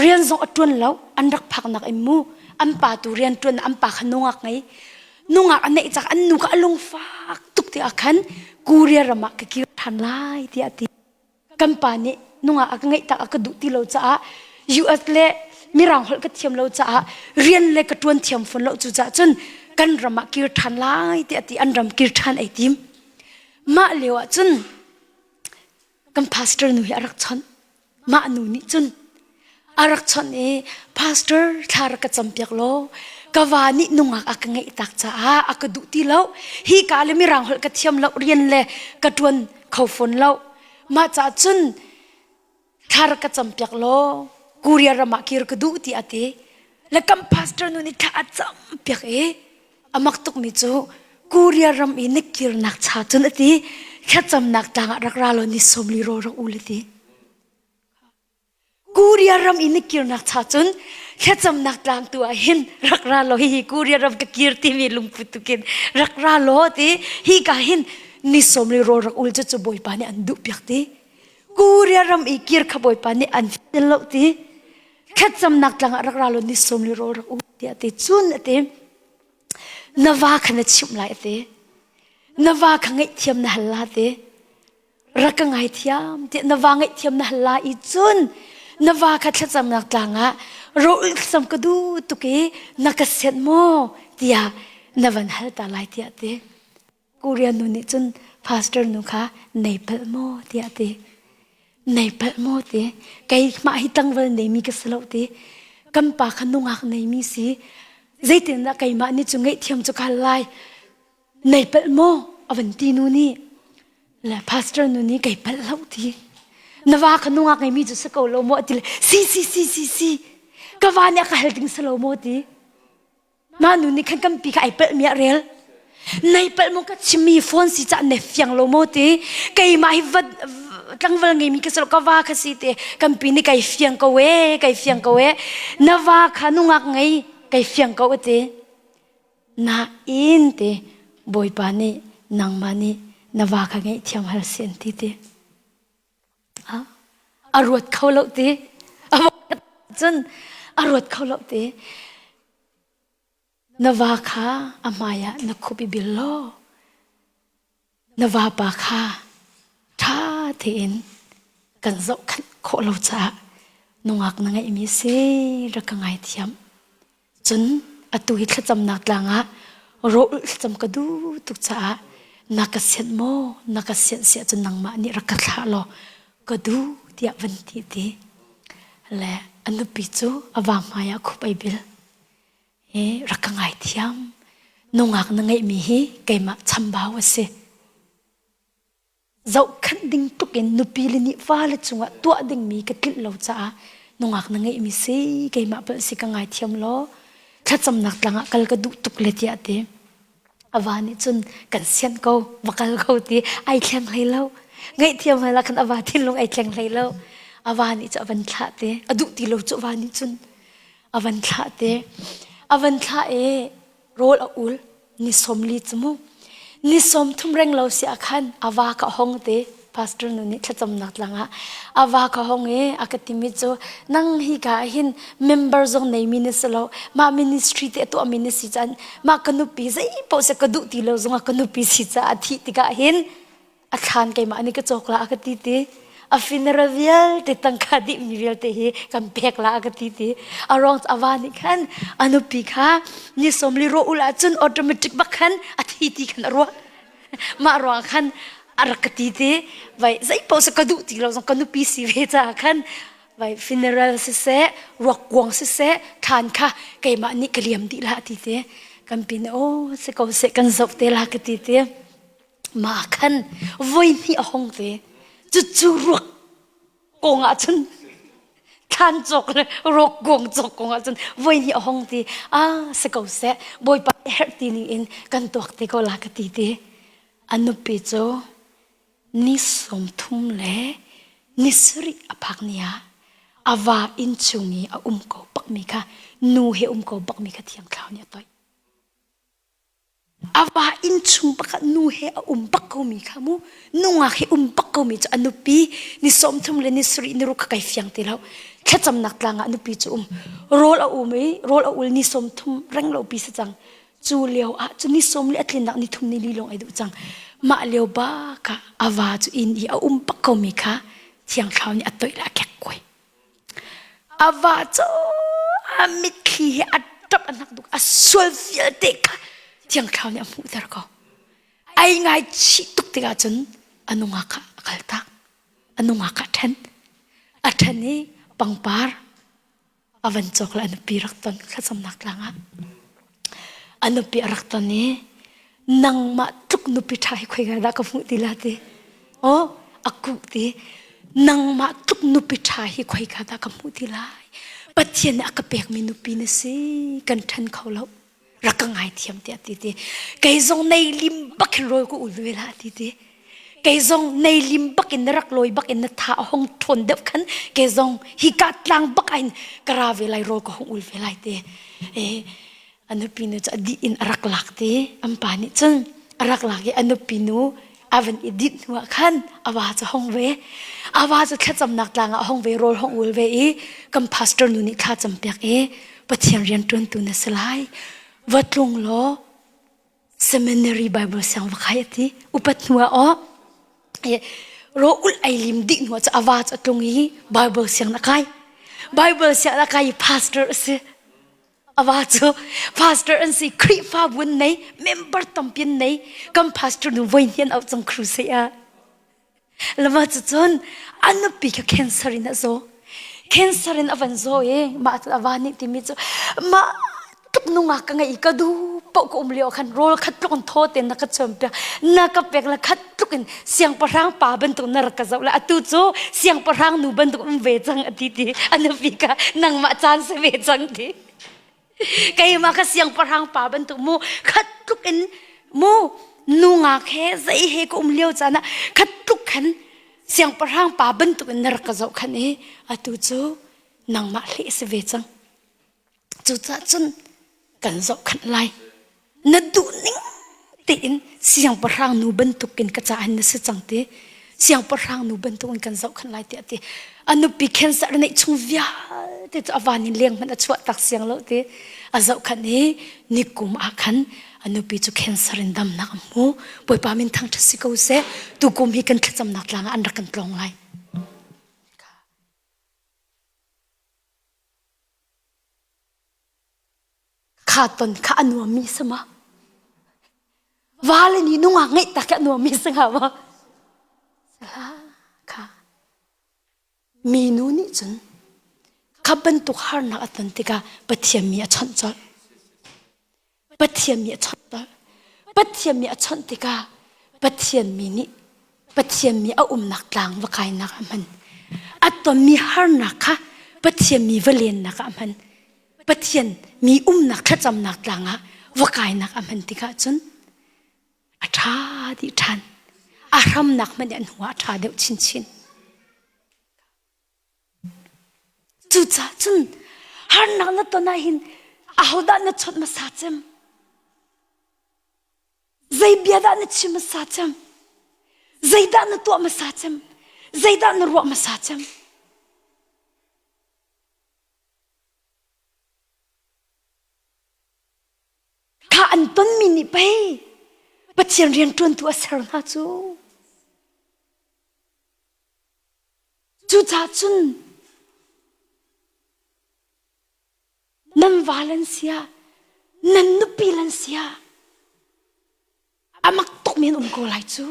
B: Rian zong a ṭuan lo. An rak phaknak in mu. An pa tu rian ṭuan an pa kha nungak ngei. Nungak a neih cak an nu kha a lungfak tuk tikah khan Korea ram ah ka kir ṭhan lai tiah a ti. Kan pa nih nungak a ka ngeih tak a ka duh ti lo caah US le mirang holh ka thiam lo caah rian le ka ṭuan thiam fawn lo cu caah cun kan ram ah kir ṭhan lai tiah a ti. An ram kir ṭhan ai tim. Mah lio ah cun kan pastor nu hi a rak chawnh mah nu nih cun a rak chawnh i pastor thla rak ka campiak law ka va nih nungak a ka ngeih tak caah a ka duh ti lo hi ka le mirang holh ka thiam lo rian le ka tuan kho fawn lo mah caah cun thla rak ka campiak law Korea ram ah kir ka duh ti a ti le kan pastor nu nih thla a campiak i A mak tukmi cu Korea ram i na kirnak cha cun a ti thlacamnak tlang ah rak ra law ni sawmli rawl rak ul a ti. Korea ram i na kirnak cha cun thlacamnak tlang tu ah hin rak ra law hihi Korea ram ka kir timi lungput tukin rak ra law ti hi ka hin ni sawmli rawl rak ul cu cu Bawipa nih an duh piak ti. Korea ram i kir kha Bawipa nih an fel lo ti. Thlacamnak tlang ah rak ra law ni sawmli rawl rak ul tiah ti cun a ti. Na va kha na chimh lai a ti. Na va kha ngaihthiam na hal la ti. Rak ka ngaithiam ti na va ngaihthiam na hal la i cun na va kha thlacamnak tlang ah rawl thlacam ka duh tuk i na ka senh maw tiah na van hal ta lai tiah ti. Korea nu nih cun pastor nu kha nei palh maw tiah ti. Nei palh maw ti. Keimah hi tlangval neimi ka si lo ti. Kan pa kha nungak neimi si. Zeitindah keimah nih cu ngaihthiam cu ka hal lai. Nei palh maw a van ti nu nih. Le pastor nu nih kei palh lo ti. Na va kha nungak ngeimi cu si ko lo maw ti le si si si si si. Ka va nih a ka hal ding si lo maw ti. Mah nu nih khan kan pi kha ai palh mi ah rel. Nei palh maw ka chimmi phone si cah ne fiang lo maw ti. Keimah hi va tlangval ngeimi ka si lo ka va kha si ti. Kan pi nih kai fiang ko e, kai fiang ko e. Na va kha nungak ngei kai fiang ko ati. Nain ti Bawipa nih nangmah nih na va kha ngeih thiam hal si an ti ti. A ruat kho lo ti. Cun a ruat kho lo ti. Na va kha a hmai ah na khup i bil law na vapa kha ṭha tein kan zohkhanh khawh lo caah nungak na ngeihmi si rak ka ngaithiam. Cun atu hi thlacamnak tlang ah rawl thlacam ka duh tuk caah na ka sianh maw na ka sianh siah cun nangmah nih rak ka thlah law ka duh tiah van ti ti le a nupi cu a va hmai ah khup ai bil i rak ka ngaithiam nungak na ngeihmi hi keimah chambau a si Zohkhenh ding tuk in nupi le nih fale cungah tuah dingmi ka tlinh lo caah nungak na ngeihmi si keimah palh si ka ngaithiam law thlacamnak tlang ah kal ka duh tuk le tiah ti. A va nih cun kan sianh ko va kal ko ti ai thleng hlei lo. Ngaihthiam hal ah khan a va thinlung ai thleng hlei lo. A va nih cu a van thlah te. A duh ti lo cu a va nih cun a van thlah te. A van thlah i rawl a ul ni 40 cu mu ni 30 reng lo si ah khan a va ka hong te pastor nu nih thlacamnak tlang ah a va ka hong i a ka timi cu nang hi ka hin member zong nei mi na si lo mah ministry te tuah mi na si caan mah ka nupi zei paoh se ka duh ti lo zong ah ka nupi si caah thih tikah hin a thlan keimah nih ka cawk la a ka ti ti a funeral vialte tangka dih mi vialte hi kan pek la a ka ti ti a ruang a va nih khan a nupi kha ni 40 ro ul ahcun automatic bak khan a thi ti khan a ruah mah ruang khan a rak ka ti ti vai zei paoh se ka duh ti lo zong ka nupi si ve caah khan vai funeral siseh ruak kuang siseh thlan kha keimah nih ka liam dih la ti ti kan pin o se ko se kan zoh te la ka ti ti Mah khan voihnih a hong ve. Cucu ruak kong ah cun thlan cawk le rawk kong cawk kong ah cun voihnih a hong ti. Ah si ko seh Bawipa herh ti ning in kan tuak te ko la ka ti ti. A nupi cu ni 30 le ni sarih a phak ni ah a va inn chung i a um ko bakmi kha nu he um ko bakmi kha thiang thlarau nih a toih. A va innchung pakhat nu he a um bak komi kha mu nungak he um bak komi cu a nupi ni 30 le ni sarih ni ruk kha kai fiang ti lo thlacamnak tlang ah nupi cu um rawl a um i rawl a ul ni 30 reng lo pi si cang cu lio ah cu ni sawm le a tlinnak ni thum ni li lawng ai duh cang mah lio ba kha a va cu inn i a um bak komi kha thiang thlarau nih a toih le a kek kuai A va cu a mitthli he a ṭap a hnak duk a sual vialte kha Thiang Thlarau nih a hmuhter ko. Ai ngaichih tuk tikah cun a nungak kha a kaltak. A nungak kha a ṭhen. A ṭhen i pangpar a van cawk le a nupi rak ton thlacamnak tlang ah. A nupi a rak ton i nangmah tluk nupi ṭha hi khoika dah ka hmuh ti la ti aw a kuh ti nangmah tluk nupi ṭha hi khoika dah ka hmuh ti lai Pathian nih a ka pekmi nupi na si kan ṭhen kho lo rak ka ngaithiam tiah ti ti kei zong nei lim bak hin rawl ka ul ve la ti ti kei zong nei lim bak in na rak lawi bak in na tha a hong ṭhawn deuh khan kei zong hi ka tlang bak in ka ra ve lai rawl ka hong ul ve lai te eh a nupi nu cu a dih in a rak lak te an pa nih cun a rak lak i a nupi nu a van i dinh hnu ah khan a va cu hong ve a va cu thlacamnak tlang ah hong ve rawl hong ul ve i kan pastor nu nih thla cam piak i Pathian rian ṭuantu na si lai va tlung law seminary Bible siang va khai a ti upat hnu ah aw ro ul ai lim dih hnu ah cu a va cu a tlung i Bible siang na kai Bible siang na kai i pastor a si A va cu pastor an si Khrihfabu an nei member tampi an nei kan pastor nu voi hnih an auh cang crusade ah lama cu cun a nupi kha cancer in a zaw cancer in a van zaw i mah cu a va nih timi cu mah tluk nungak ka ngei i ka duh paoh ka um lio khan rawl khat tluk in thaw tein na ka chuan piak na ka pek la khat tluk in siangpahrang pa bantuk na rak ka zoh la atu cu siangpahrang nu bantuk um ve cang a ti ti a nupi ka nangmah caan si ve cang ti keimah ka siangpahrang pa bantuk mu khat tluk in mu nungak he zei he ka um lio caan ah khat tluk khan siangpahrang pa bantuk in na rak ka zoh khan i atu cu nangmah hleh si ve cang Cucaah cun kan zohkhanh lai. Na duh ning tein siangpahrang nu bantukin ka caah na si cang ti. Siangpahrang nu bantuk in kan zohkhenh lai tiah a ti. A nupi cancer a neih chung vialte cu a van in leng hmanh a chuah tak siang lo ti. A zohkhenh i nikum ah khan a nupi cu cancer in damnak a hmu. Bawipa min thangṭhat si ko seh. Tukum hi kan thlacamnak tlang ah an rak kan tlawng lai. Kha ton kha a nuammi si ma? Vale nih nungak ngeih tak a nuammi si hnga ma? Kha minu nih cun kha bantuk harnak a ton tikah Pathian mi a chawnh colh. Pathian mi a chawnh colh. Pathian mi a chawnh tikah Pathian mi nih Pathian mi a umnak tlang va kainak ah hman. A tonmi harnak kha Pathian mi va lennak ah hman. Pathian mi umnak thlacamnak tlang ah va kainak ah hman tikah cun a ṭha dih ṭhan. A hramnak hmanh an hnu ah a ṭha deuh chinchin. Cucaah cun harnak na ton ah hin ahodah na chawnh hmasa cem? Zei bia dah na chim hmasa cem? Zeidah na tuah hmasa cem? Zeidah na ruah hmasa cem? Kha an tonmi nih pei Pathian rianṭuantu a ser hna cu. Cucaah cun nan va lan sia, nan nupi lan sia, a mak tuk men um ko lai cu.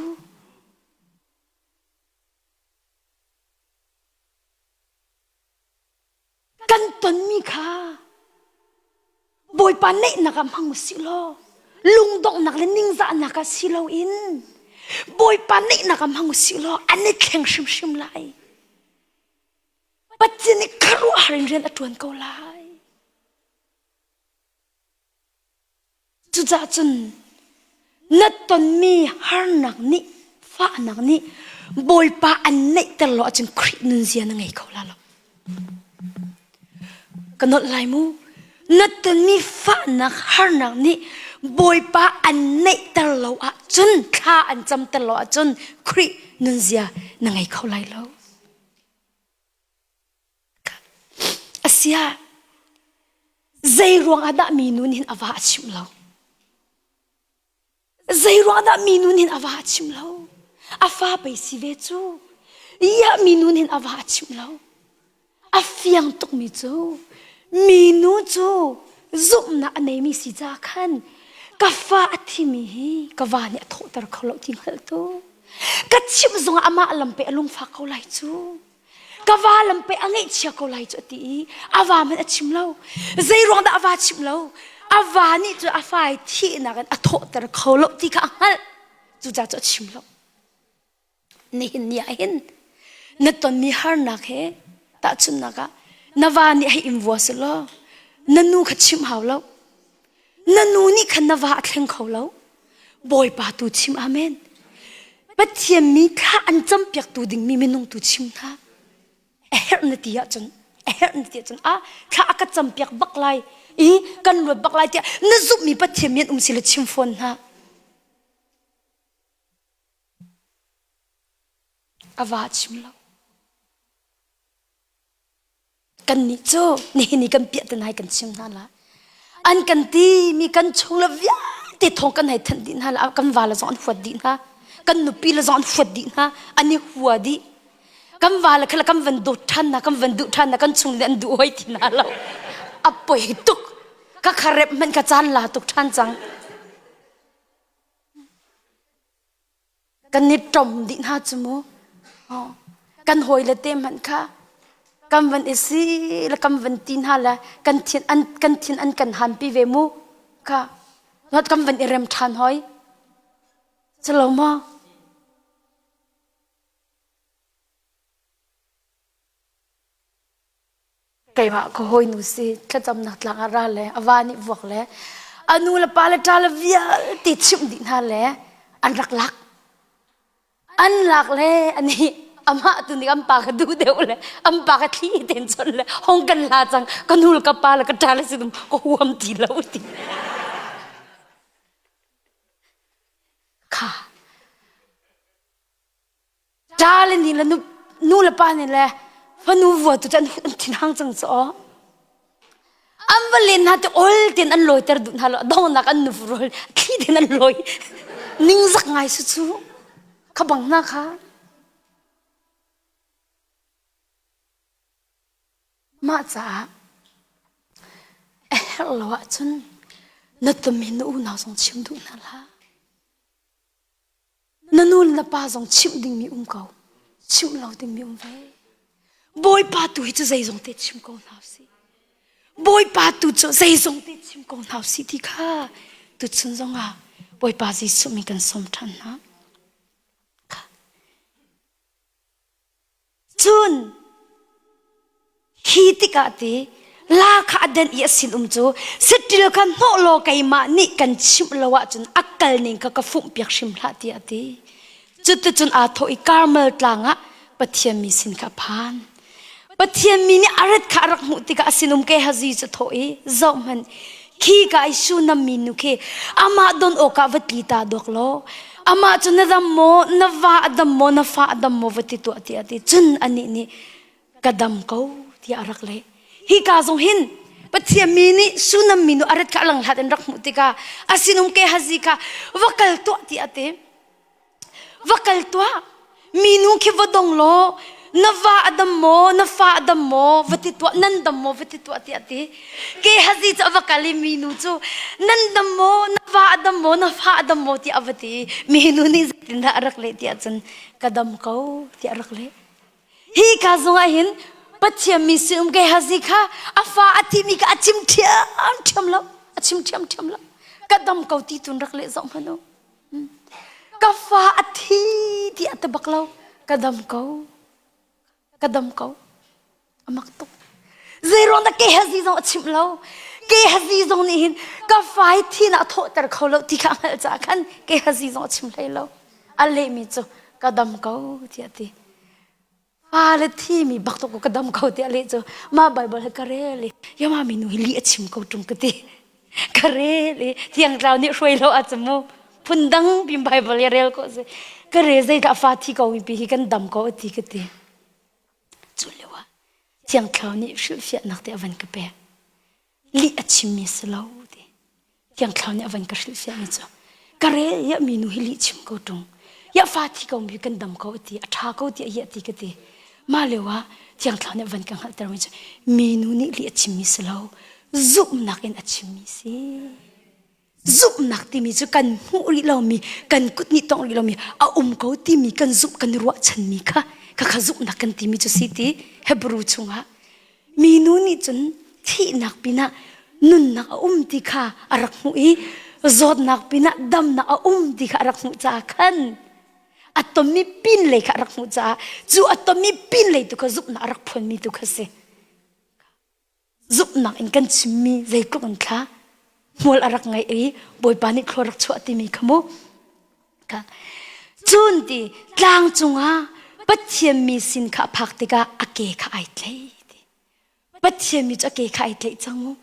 B: Kan tonmi kha Bawipa neihnak ah hmang usih law lungdonghnak le ningzahnak ah si loin Bawipa neihnak ah hmang usih law an i thleng hrimhrim lai. Pathian nih khuaruahhar in rian a ṭuan ko lai. Cucaah cun na tonmi harnak nih fahnak nih Bawipa an neihter lo ahcun Khrih nunzia na ngei kho la lo. Ka nolh lai mu. Na tonmi fahnak harnak nih Bawipa an neihter lo ahcun thla an camter lo ahcun Khrih nunzia na ngei kho lai lo. Asiah zei ruang ah dah minu nih hin a va a chimh lo? Zei ruang dah minu nih hin a va a chimh lo? A fa pei si ve cu. Iah minu nih hin a va a chimh lo. A fiang tukmi cu minu cu zumhnak a neimi si ca khan ka fa a thimi hi ka va nih a thawhter kho lo ti hngalh tu. Ka chimh zongah amah lam pe a lungfak ko lai cu. Ka va lam pe a ngaihchia ko lai cu a ti i a va hmanh a chim lo. Zei ruang dah a va chim lo? A va nih cu a fa i thihnak in a thawhter kho lo ti kha a hngalh. Cucaah cu a chim lo. Nihin ni ah hin na tonmi harnak he tahchunhnak ah na va nih hei in vua selaw na nu kha chim hau lo. Na nu nih khan na va a thleng kho lo. Bawipa tu chim amen. Pathian mi thla an campiaktu dingmi minung tu chim hna. A herh na ti ahcun a herh na ti ahcun ah thla a ka campiak bak lai i kan luat bak lai tiah na zumhmi Pathian mi an um si le chim fawn hna. A va chim lo. Kannih cu nihin i kan piah te hna hi kan chim hna la. An kan ti mi kan chung le vialte thawng kan hei thanh dih hna la kan va le zong an huat dih hna. Kan nupi le zong an huat dih hna. An i hua dih. Kan va le kha kan van dawt ṭhan hna, kan van duh ṭhan hna, kan chung le an duh hoi ti hna lo. A poi tuk. Ka kharep hmanh ka caan la tuk ṭhan cang. Kan i ṭom dih hna cu mu. Kan hawile te hmanh kha kan van i si le kan van ti hna le kan thin an kan thin an kan hanpi ve mu kha kan van i rem ṭhan hoi. Calo maw? Keimah ka hawinu si thlacamnak tlang ah ra le a va nih vuak le a nu le pa le ṭa le vialte chimh dih hna le an rak lak. An lak le anih amah tu nih an pa ka duh deuh le an pa ka thli ten chon le hong kan la cang ka nu le ka pa le ka ṭa le si ka huam ti lo ti. Kha. Ṭa le nih le nu, nu le pa nih le fanu vua tu cu an an thinhang cang cu aw. An va len hna te ol ten an lawiter duh hna lo dongnak an nu rol thli ten an lawi ningzak ngai su cu kha bang hna kha Mah caah a herh lo ahcun na tum in na unau zong chim duh hna hlah. Na nu le na pa zong chimh dingmi um ko. Chimh lo dingmi um ve. Bawipa tu hi cu zeizong te chim ko hna usih. Bawipa tu cu zeizong te chim ko hna usih ti kha tuchun zongah Bawipa Jesuh min kan sawm ṭhan hna. Cun hi tikah ti la kha a den i a sinum cu saṭil kha hnawh law keimah nih kan chimh lo ahcun a kal ning kha ka fumhpiak hrim hlah tiah a ti. Cuticun aa thawh i Karmel tlang ah Pathian mi sin kha a phan. Pathian mi nih a rat kha a rak hmuh tikah a sinum Gehazi cu a thawh i zohhmanh khi ka i Shunam mi nu khi amah don awkah va tli ta dawk law amah cu na dam maw na va a dam maw na fa a dam maw va ti tuah tiah a ti cun anih nih ka dam ko tiah a rak leh hika zong hin Pathian mi nih Shunam mi nu a rat kha a langhlat in rak hmuh tikah a sinum Gehazi kha va kal tuah tiah a ti Va kal tuah. Minu khi va dong law na va a dam maw na fa a dam maw va ti tuah nan dam maw va ti tuah tiah ti Gehazi cu a va kal i minu cu nan dam maw na va a dam maw na fa a dam maw tiah a va ti minu nih zeitindah a rak leh tiah cun ka dam ko tiah a rak leh hi ka zongah hin Pathian mi sinum Gehazi kha a fa a thimi kha a chim ṭhiam ṭhiam lo a chim ṭhiam ṭhiam lo ka dam ko ti tun rak leh zoh hmanh u Ka fa a thi ti a ti bak lo. Ka dam ko. Ka dam ko. A mak tuk. Zeiruang dah Gehazi zong a chimh lo. Gehazi zong nih hin ka fa hi thi na thawhter kho lo ti kha a hngalh caah khan Gehazi zong a chim hlei lo. A lehmi cu ka dam ko tiah a ti. Fale thimi bak tuk ka dam ko tiah leh cu mah Bible hi ka rel i yama minu hi lih a chim ko ṭung ka ti ka rel i thiangtlau nih hruai lo ahcun mu phundang pin Bible hi rel ko si ka rel zeidah fa thi ko mi pi hi kan dam ko a ti ka ti cu lio ah thiangthlau nih hrilhfiahnak te a van ka pek lih a chimmi si lo ti Thiang Thlarau nih a van ka hrilhfiahmi cu ka rel ya mi nu hi lih chim ko ṭung ya fa thi ko mi kan dam ko ti a ṭha ko ti a ti ka ti mah lio ah Thiang Thlarau nih a van ka hngalhtermi cu minu nih lih a chimmi si lo zumhnak in a chimmi si zumhnak timi cu kan hmuh rih lomi kan kut nih tongh rih lomi a um ko timi kan zumh kan ruahchanmi kha kha kha zumhnak kan timi cu si ti Hebrew chungah Minu nih cun thihnak pinah nunnak a um ti kha a rak hmuh i zawtnak pinah damnak a um ti kha a rak hmuh caah khan a tonmi pinlei kha a rak hmuh caah cu a tonmi pinlei tu kha zumhnak a rak phuanmi tu kha si. Zumhnak in kan chimmi zeitluk in thla hmual a rak ngeih i Bawipa nih thlua rak chuah timi kha mu. Cun ti tlang cungah Pathian mi sin kha a phak tikah a ke kha ai tlei ti. Pathian mi cu a ke kha ai tlaih cang mu.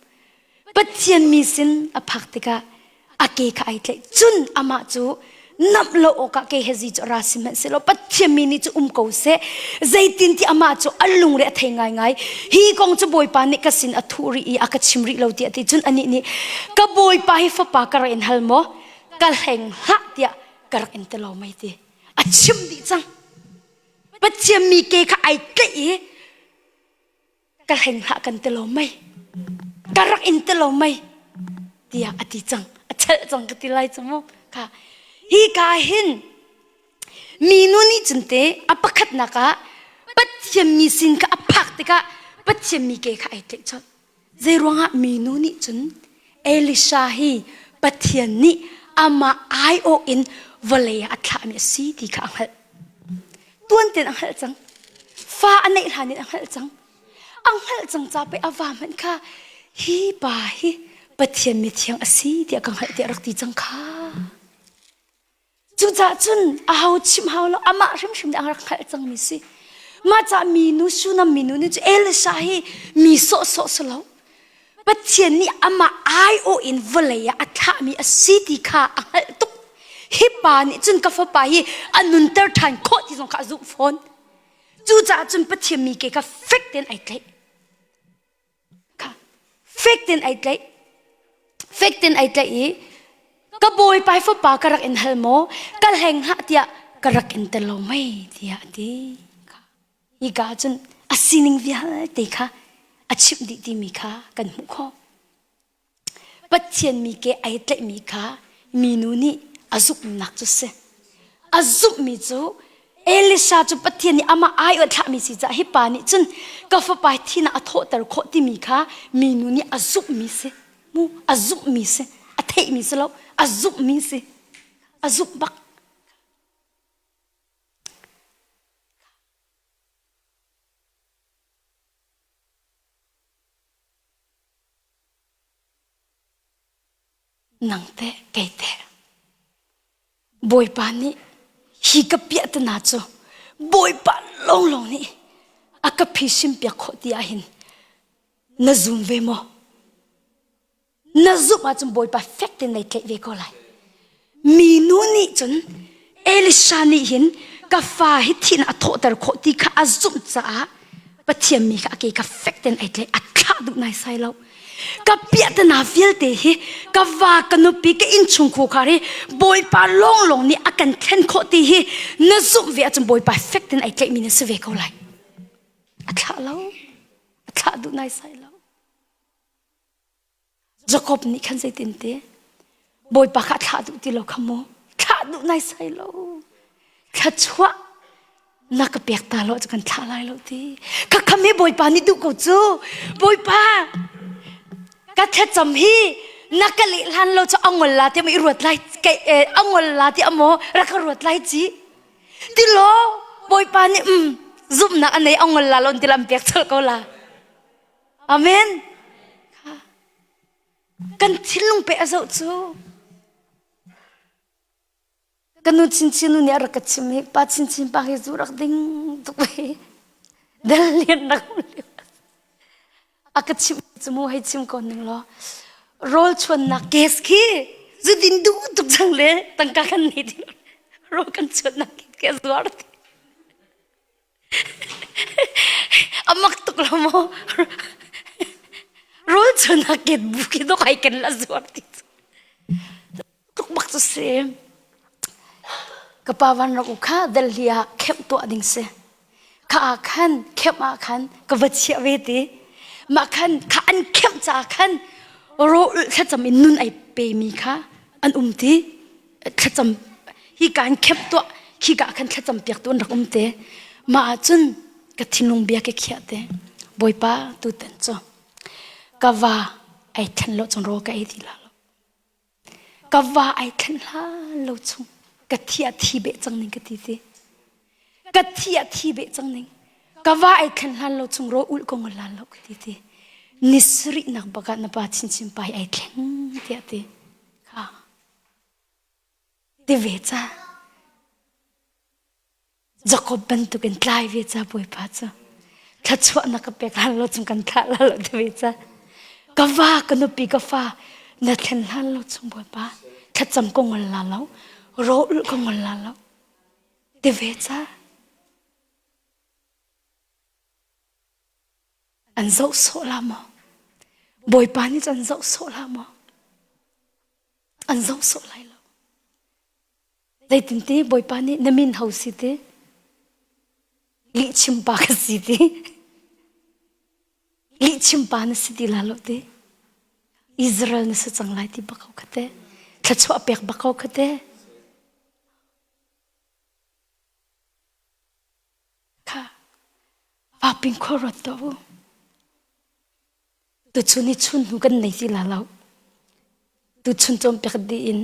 B: Pathian mi sin a phak tikah a ke kha ai tlaih. Cun amah cu namh lo awkah Gehazi cu ra sihmanhsehlaw Pathian mi nih cu um ko seh. Zeitin ti amah cu a lungre a thei ngaingai. Hi kong cu Bawipa nih ka sin a thuh rih i a ka chim rih lo tiah ti. Cun anih nih ka Bawipa hi fapa ka rak in hal maw? Ka hleng hlah tiah ka rak in ti lo mei ti. A chim dih cang. Pathian mi ke kha ai tlaih i ka hleng hlah kan ti lo mei ka rak in ti lo mei tiah a ti cang a chelh cang ka ti lai cu mu kha hi ka hin minu nih cun te a pakhatnak ah Pathian mi sin kha a phak tikah Pathian mi ke kha ai tlaih colh Zeiruangah minu nih cun Elisha hi Pathian nih amah aiawh in vawlei ah a thlahmi a si ti kha a hngalh. Tuan tein a hngalh cang. Fa a neih hlan in a hngalh cang. A hngalh cang ca pei a va hmanh kha hi pa hi Pathian mithiang a si tiah ka hngalh tiah rak ti cang kha. Cucaah cun aho chim hau lo amah hrimhrim nih a rak hngalh cangmi si. Mah cah minu Sunam minu nih cu Elisha hi mi sawhsawh si lo. Pathian nih amah aiawh in vawlei ah a thlahmi a si ti kha a hngalh tuk. Hi pa nih cun ka fapa hi a nunter ṭhan khawh ti zong kha a zumh fawn. Cucaah cun Pathian mi ke kha fek tein ai tlaih. Kha fek tein ai tlaih. Fek tein ai tlaih i ka bawipa fapa ka rak in hal maw ka hleng hlah tiah ka rak in tel lo mei tiah a ti. Hika ah cun a sining vialte kha a chimh dih timi kha kan hmuh khawh. Pathian mi ke ai tlaihmi kha minu nih a zumhnak cu si. A zumhmi cu Elisha cu Pathian nih amah ai a thlahmi si caah hi pa nih cun ka fapa thinak a thawhter khawh timi kha minu nih a zumhmi si. Mu a zumhmi si. A theihmi si lo, a zumhmi si. A zumh bak. Nang teh kei teh Bawipa nih hi ka piahtana cu Bawipa lawnglawng nih a ka phisin piak khawh ti ahhin na zum ve maw? Na zumh ahcun Bawipa fek tein nei tlaih ve ko lai. Minu nih cun Elisha nih hin ka fa hi thihnak a thawhter khawh ti kha a zumh caah Pathian mi kha a ke kha fek tein ai tlaih a thlah duh naisai lo. Ka piahtana vialte hi ka va ka nupi ka innchungkhar hi Bawipa lawnglawng nih a kan thlen khawh ti hi na zumh ve ahcun Bawipa fek tein ai tlaihmi na si ve ko lai. A thlah lo. A thlah duh naisai lo. Jakob nih khan zeitin ti Bawipa kha thlah duh ti lo kha mu thlah duh nai sai lo thluachuah na ka pek ta lo cu kan thlah lai lo ti kha kham hi Bawipa nih duh ko cu Bawipa ka thlacam hi na ka leh hlan lo cu angol la ti i ruat lai kai angol la ti amo rak ka ruat lai ci ti lo Bawipa nih um zumhnak a nei angol la lon ti lam pek chol ko la Amen. Kan thinlung pe a zoh cu. Ka nu chinchin nu nih a rak ka chim hi pa chinchin pa hi zu rak ding tuk ve. Del lian rak a ka chim cu mu hei chim ko ning law rawl chuannak gas khi zu din duh tuk cang le tangka kan nei ding rawl kan chuannak ke zuar ti A mak tuk lo maw? Rawl chun a ket bu khi dok ai ken la zuar ti cu. Tuk bak cu si. Ka pa van rak u kha Delhi ah khemh tuah ding si. Kha ah khan khemh ah khan ka va chiah ve ti. Mah khan kha an khemh caah khan rawl thlacam in nun ai pe mi kha an um ti. Thlacam hi ka an khep tuah khi ka khan thlacam piak tu an rak um te mah ahcun ka thinlung bia ke khiah te bawipa tu tan cu ka va ai thlen lo chung ro ka ei ti la lo ka va ai thlen hla lo chung ka thi a thi be cang ning ka ti ti ka thi a thi be cang ning ka va ai thlen hlan lo chung ro ul ko ngol lan lo ka ti ti nisri nak baka na pa chinchin pai ai thleng tiah ti kha Ti ve ca. Jakob bantukin tlai ve ca Bawipa cu. Thluachuah na ka pek hlan lo chung kan thlah la lo ti ve ca. Ka va ka nupi ka fa na thlen hlan lo chung Bawipa. Thlacam ko ngol la lo. Ro ulh ko ngol la lo. Ti ve ca. An zoh sawh la maw? Bawipa nih cun an zoh sawh la maw? An zoh sawh lai lo. Zeitinti Bawipa nih na min ho si ti? Lihchim pa ka si ti. Lihchim pa na si ti la lo ti. Israel na si cang lai ti bak ko khate. Thluachuah pek bak ko khate. Kha vaping khua ruat to u. Tuchun hi chun hnu kan nei ti la lo. Tuchun cawnpiak dih in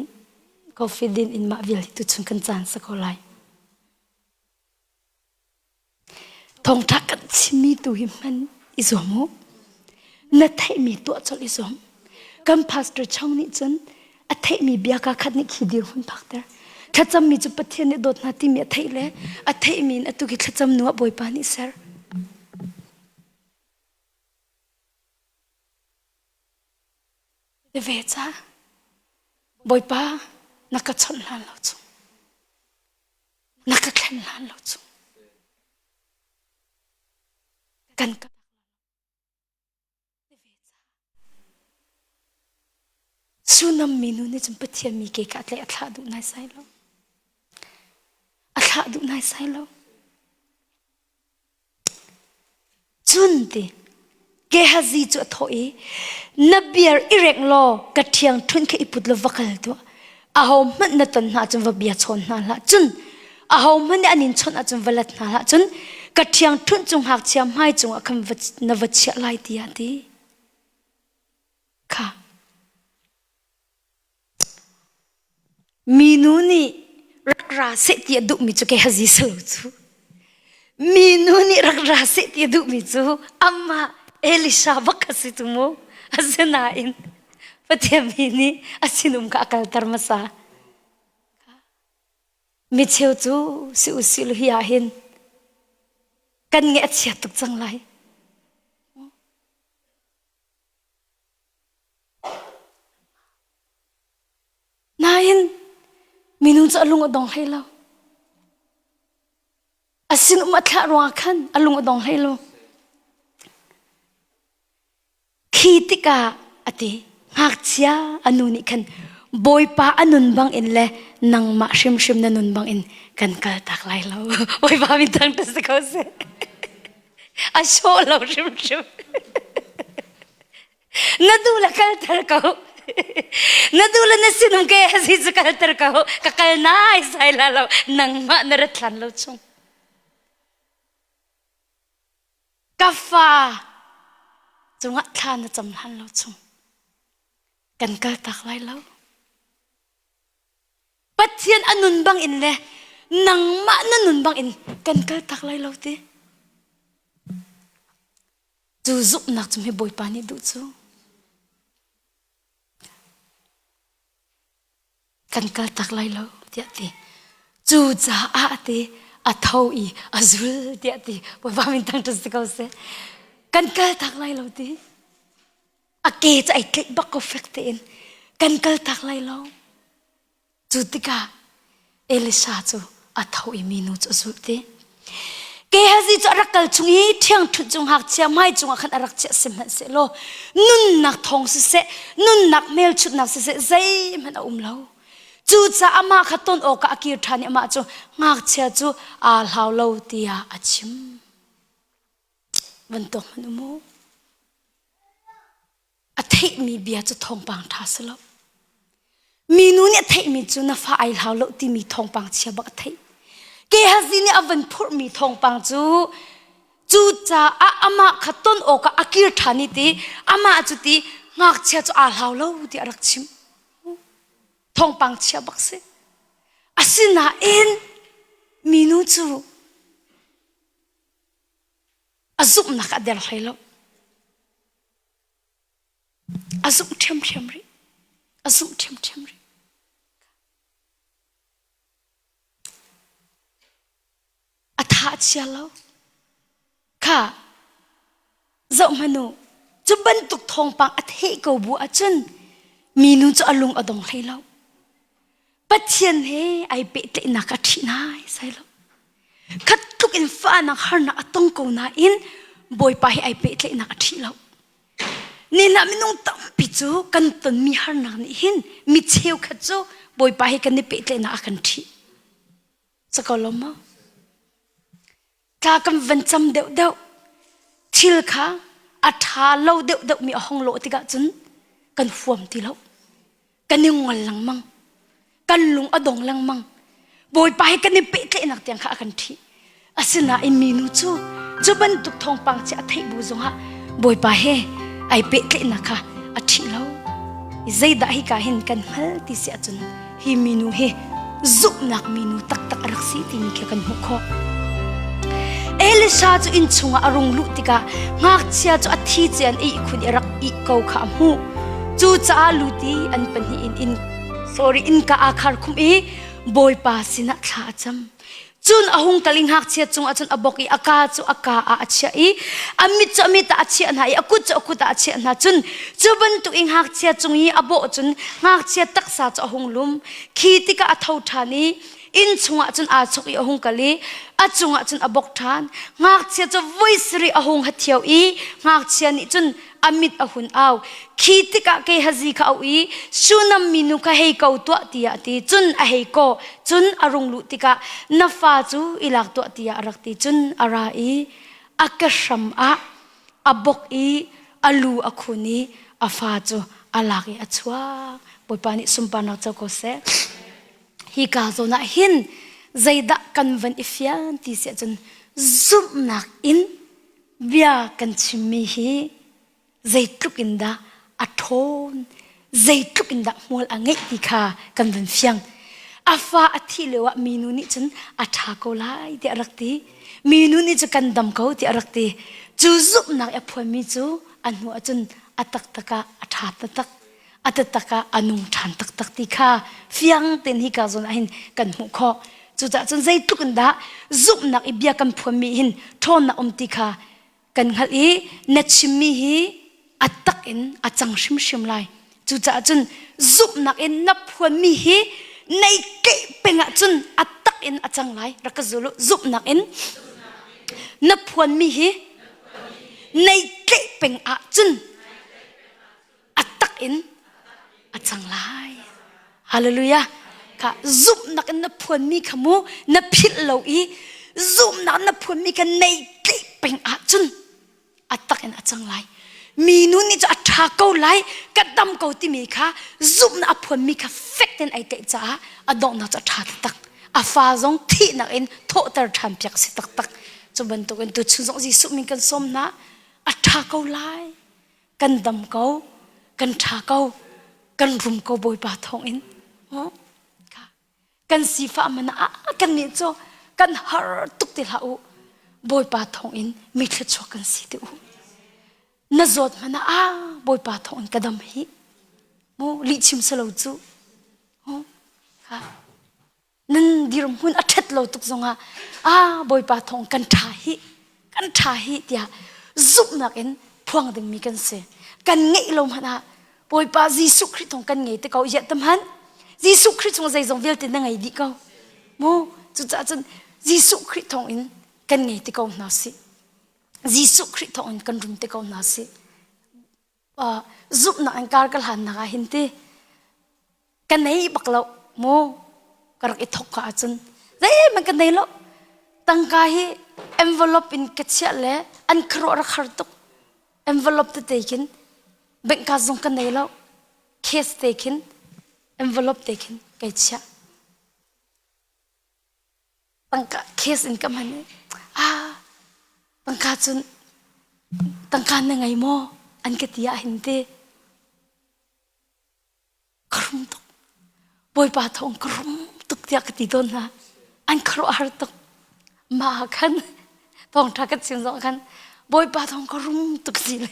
B: coffee din in mah vial hi tuchun kan caan sa ko lai. Thawngṭha kan chimmi tu hi hman i zuam u. Na theihmi tuah colh i zuam. Kan pastor Chong nih cun a theihmi bia ka khat nih khi dirhmun phakter. Thlacammi cu Pathian nih dawt hna timi a theih le a theihmi in atu khi thlacam nu ah Bawipa nih ser. Ve ca Bawipa. Na ka chawnh hlan lo chung. Na ka thlen hlan lo chung. Kan ka Sunam minu nih cun Pathian mi ke kha a tlaih a thlah duh naisai lo. A thlah duh naisai lo. Cun ti Gehazi cu a thawh i na biar i reng law ka ṭhiang ṭhunh kha i put law va kal tuah. Aho hmanh na ton hna ahcun va bia chawn hna hlah. Cun aho hmanh nih an in chawnh ahcun va lat hna hlah. Cun ka ṭhiang ṭhunh cu ngakchia hmai cungah khan na va chiah lai tiah a ti. Kha. Minu nih rak ra seh ti a duhmi cu Gehazi si lo cu. Minu nih rak ra seh ti a duhmi cu amah Elisha bak a si cu mu. Asinain Pathian mi nih a sinum kha a kalter hmasa. Mi cheu cu si u si hi ah hin kan nge a chia tuk cang lai. Nain minung cu a lung a dong hlei lo. A sinum a thlah ruangah khan a lung a dong hlei lo. Khi tikah a ti, ngakchia a nu nih khan Bawipa a nun bang in le nangmah hrimhrim na nun bang in kan kal tak lai lo. Bawipa min thang si ko seh. A sawh lo hrimhrim. Na duh le kalter ko. Na duh le na sinum ke si cu kalter ko. Ka kal nai sai la lo. Nangmah na rat hlan lo chung. Ka fa cungah thla na cam hlan lo chung. Kan kal tak lai lo. Pathian a nun bang in le nangmah na nun bang in kan kal tak lai lo ti. Cu zumhnak cu hi Bawipa nih duh cu. Kan kal tak lai lo tiah ti. Cu caah ti a tho i a zul tiah ti. Bawipa min thang si ko seh. Kan kal tak lai lo ti. A ke cu ai tlaih bak ko fek tein. Kan kal tak lai lo. Cu tikah Elisha cu a tho i minu cu a zulh ti. Gehazi cu a rak kal chung i ṭhiangṭhunh cu ngakchia hmai cungah khan a rak chiah sihmanhsehlaw nunnak thawng siseh, nunnak hmelchunhnak siseh zeihmanh a um lo. Cucaah amah kha ton awkah a kir ṭhan i amah cu ngakchia cu aa hlau lo tiah a chim. Van tuak hmanh u mu. A theihmi bia cu thawngpang ṭha si lo. Minu nih a theihmi cu na fa ai hlau lo timi thawngpang chia bak a theih. Gehazi nih a van phurhmi thawngpang cu cucaah amah kha ton awkah a kir ṭhan i ti amah cu ti ngakchia cu aa hlau lo ti a rak chim. Thawngpang chia bak si. Asinain minu cu a zumhnak a der hlei lo. A zumh ṭhiamṭhiam rih. A zumh ṭhiamṭhiam rih. A tha a chia lo. Kha zoh hmanh u. Cu bantuk thawngpang a theih ko bu ahcun minu cu a lung a dong hlei lo. Pathian he ai pehtlaihnak a ṭhih nai sai lo. Khat tluk in fahnak harnak a tong ko nain Bawipa he ai pehtlaihnak a ṭhih lo. Nihin ah minung tampi cu kan tonmi harnak nih hin mi cheukhat cu Bawipa he kan i pehtlaihnak a kan ṭhih. Sako lo maw? Tla kan van cam deuhdeuh thil kha a ṭha lo deuhdeuh mi a hong lawh tikah cun kan huam ti lo. Kan i ngol lengmang. Kan lung a dong lengmang. Bawipa he kan i pehtlaihnak tiang kha a kan ṭhih. Asinain minu cu cu bantuk thawngpang ci a theih bu zongah Bawipa he ai pehtlaihnak kha a ṭhih lo. Zeidah hika hin kan hngal ti si ahcun hi minu hi zumhnak minu taktak a rak si timi khi kan hmuh khawh. Elisha cu inn chungah a rung luh tikah ngakchia cu a thi cian ihkhun i rak ih ko kha a hmuh. Cucaah luti an pahnih in inn sorry innka aa khar khum i Bawipa sinah thla a cam. Cun a hung kal i ngakchia cungah cun a bawk i a kaa cu a kaa ah a chiah i a mit cu a mit ah a chiah hna i a kut cu a kut ah a chiah hna. Cun cu bantuk i ngakchia cung i a bawh cun ngakchia taksa cu a hung lum. Khi tikah a tho ṭhan i inn chungah cun aa chok i a hung kal i a cungah cun a bawk ṭhan. Ngakchia cu voi sarih a hung hathio i ngakchia nih cun a mit a hun au. Khi tikah Gehazi kha a auh i Shunam minu kha hei ko tuah tiah a ti. Cun a hei kawh. Cun a rung luh tikah na fa cu i lak tuah tiah a rak ti. Cun a ra i a ke hram ah a bawk i a lu a khun i a fa cu a lak i a chuak. Bawipa nih sunparnak co ko seh. Hi ka zawn ah hin zeidah kan van i fian ti si ahcun zumhnak in bia kan chimmi hi zeitluk in dah a ṭhawn, zeitluk in dah hmual a ngeih ti kha kan van fiang. A fa a thih lio ah minu nih cun a ṭha ko lai tiah a rak ti. Minu nih cu kan dam ko tiah a rak ti. Cu zumhnak i a phuanmi cu a hnu ah cun a taktak ah a ṭha taktak. A taktak ah a nung ṭhan taktak ti kha fiang tein hika zawn ah hin kan hmuh khawh. Cucaah cun zeitluk in dah zumhnak i bia kan phuanmi hin ṭhawnnak um ti kha kan hngalh i na chimmi hi a tak in a cang hrimhrim lai. Cucaah cun zumhnak in na phuanmi hi nei tleih peng ahcun a tak in a cang lai. Rak ka zul u. Zumhnak in na phuanmi hi nei tleih peng ahcun a tak in a cang lai. Hallelujah. Kha zumhnak in na phuanmi kha mu na philh lo i zumhnak na phuanmi kha nei tleih peng ahcun a tak in a cang lai. Minu nih cu a ṭha ko lai, ka dam ko timi kha zumhnak a phuanmi kha fek tein ai tlaih caah a donghnak cu a ṭha taktak. A fa zong thihnak in thawhter ṭhan piak a si taktak. Cu bantukin tuchun zong Jesuh min kan sawm hna, a ṭha ko lai. Kan dam ko, kan ṭha ko, kan rum ko Bawipa thawngin. Kan sifah man ah kan nih cu kan har tuk ti hlah u. Bawipa thawngin mi thluachuak kan si ti u. Na zawt hmanh ah Bawipa thawngin ka dam hi. Mu lihchim salo cu. Kha. Nan dirhmun a ṭhat lo tuk zongah ah Bawipa thawng kan ṭha hi kan ṭha hi tiah zumhnak in phuang dingmi kan si. Kan ngeih lo hmanh ah Bawipa Jesuh Khrih thawng kan ngei te ko iah tam han. Jesuh Khrih chung zeizong vialte na ngei dih ko. Mu cucaah cun Jesuh Khrih thawng in kan ngei te ko hna sih. Jesuh Khrih thawng in kan rum te ko hna sih. Uh, zumhnak in kar ka hlannak ah hin ti ka nei bak lo mu ka rak i thok ka ahcun zeihmanh ka nei lo tangka hi envelope in ka chiah le an khuaruah rak har tuk envelope tete khin bank card zong ka nei lo case te khin envelope te khin kai chiah tangka case in ka hman i ah tangka cun tangka na ngei maw an ka ti ah hin ti Ka rum tuk. Bawipa thawng ka rum tuk tiah ka ti tawn hna. An khuaruahhar tuk. Mah ah khan thawngṭha ka chim zong khan Bawipa thawng ka rum tuk si le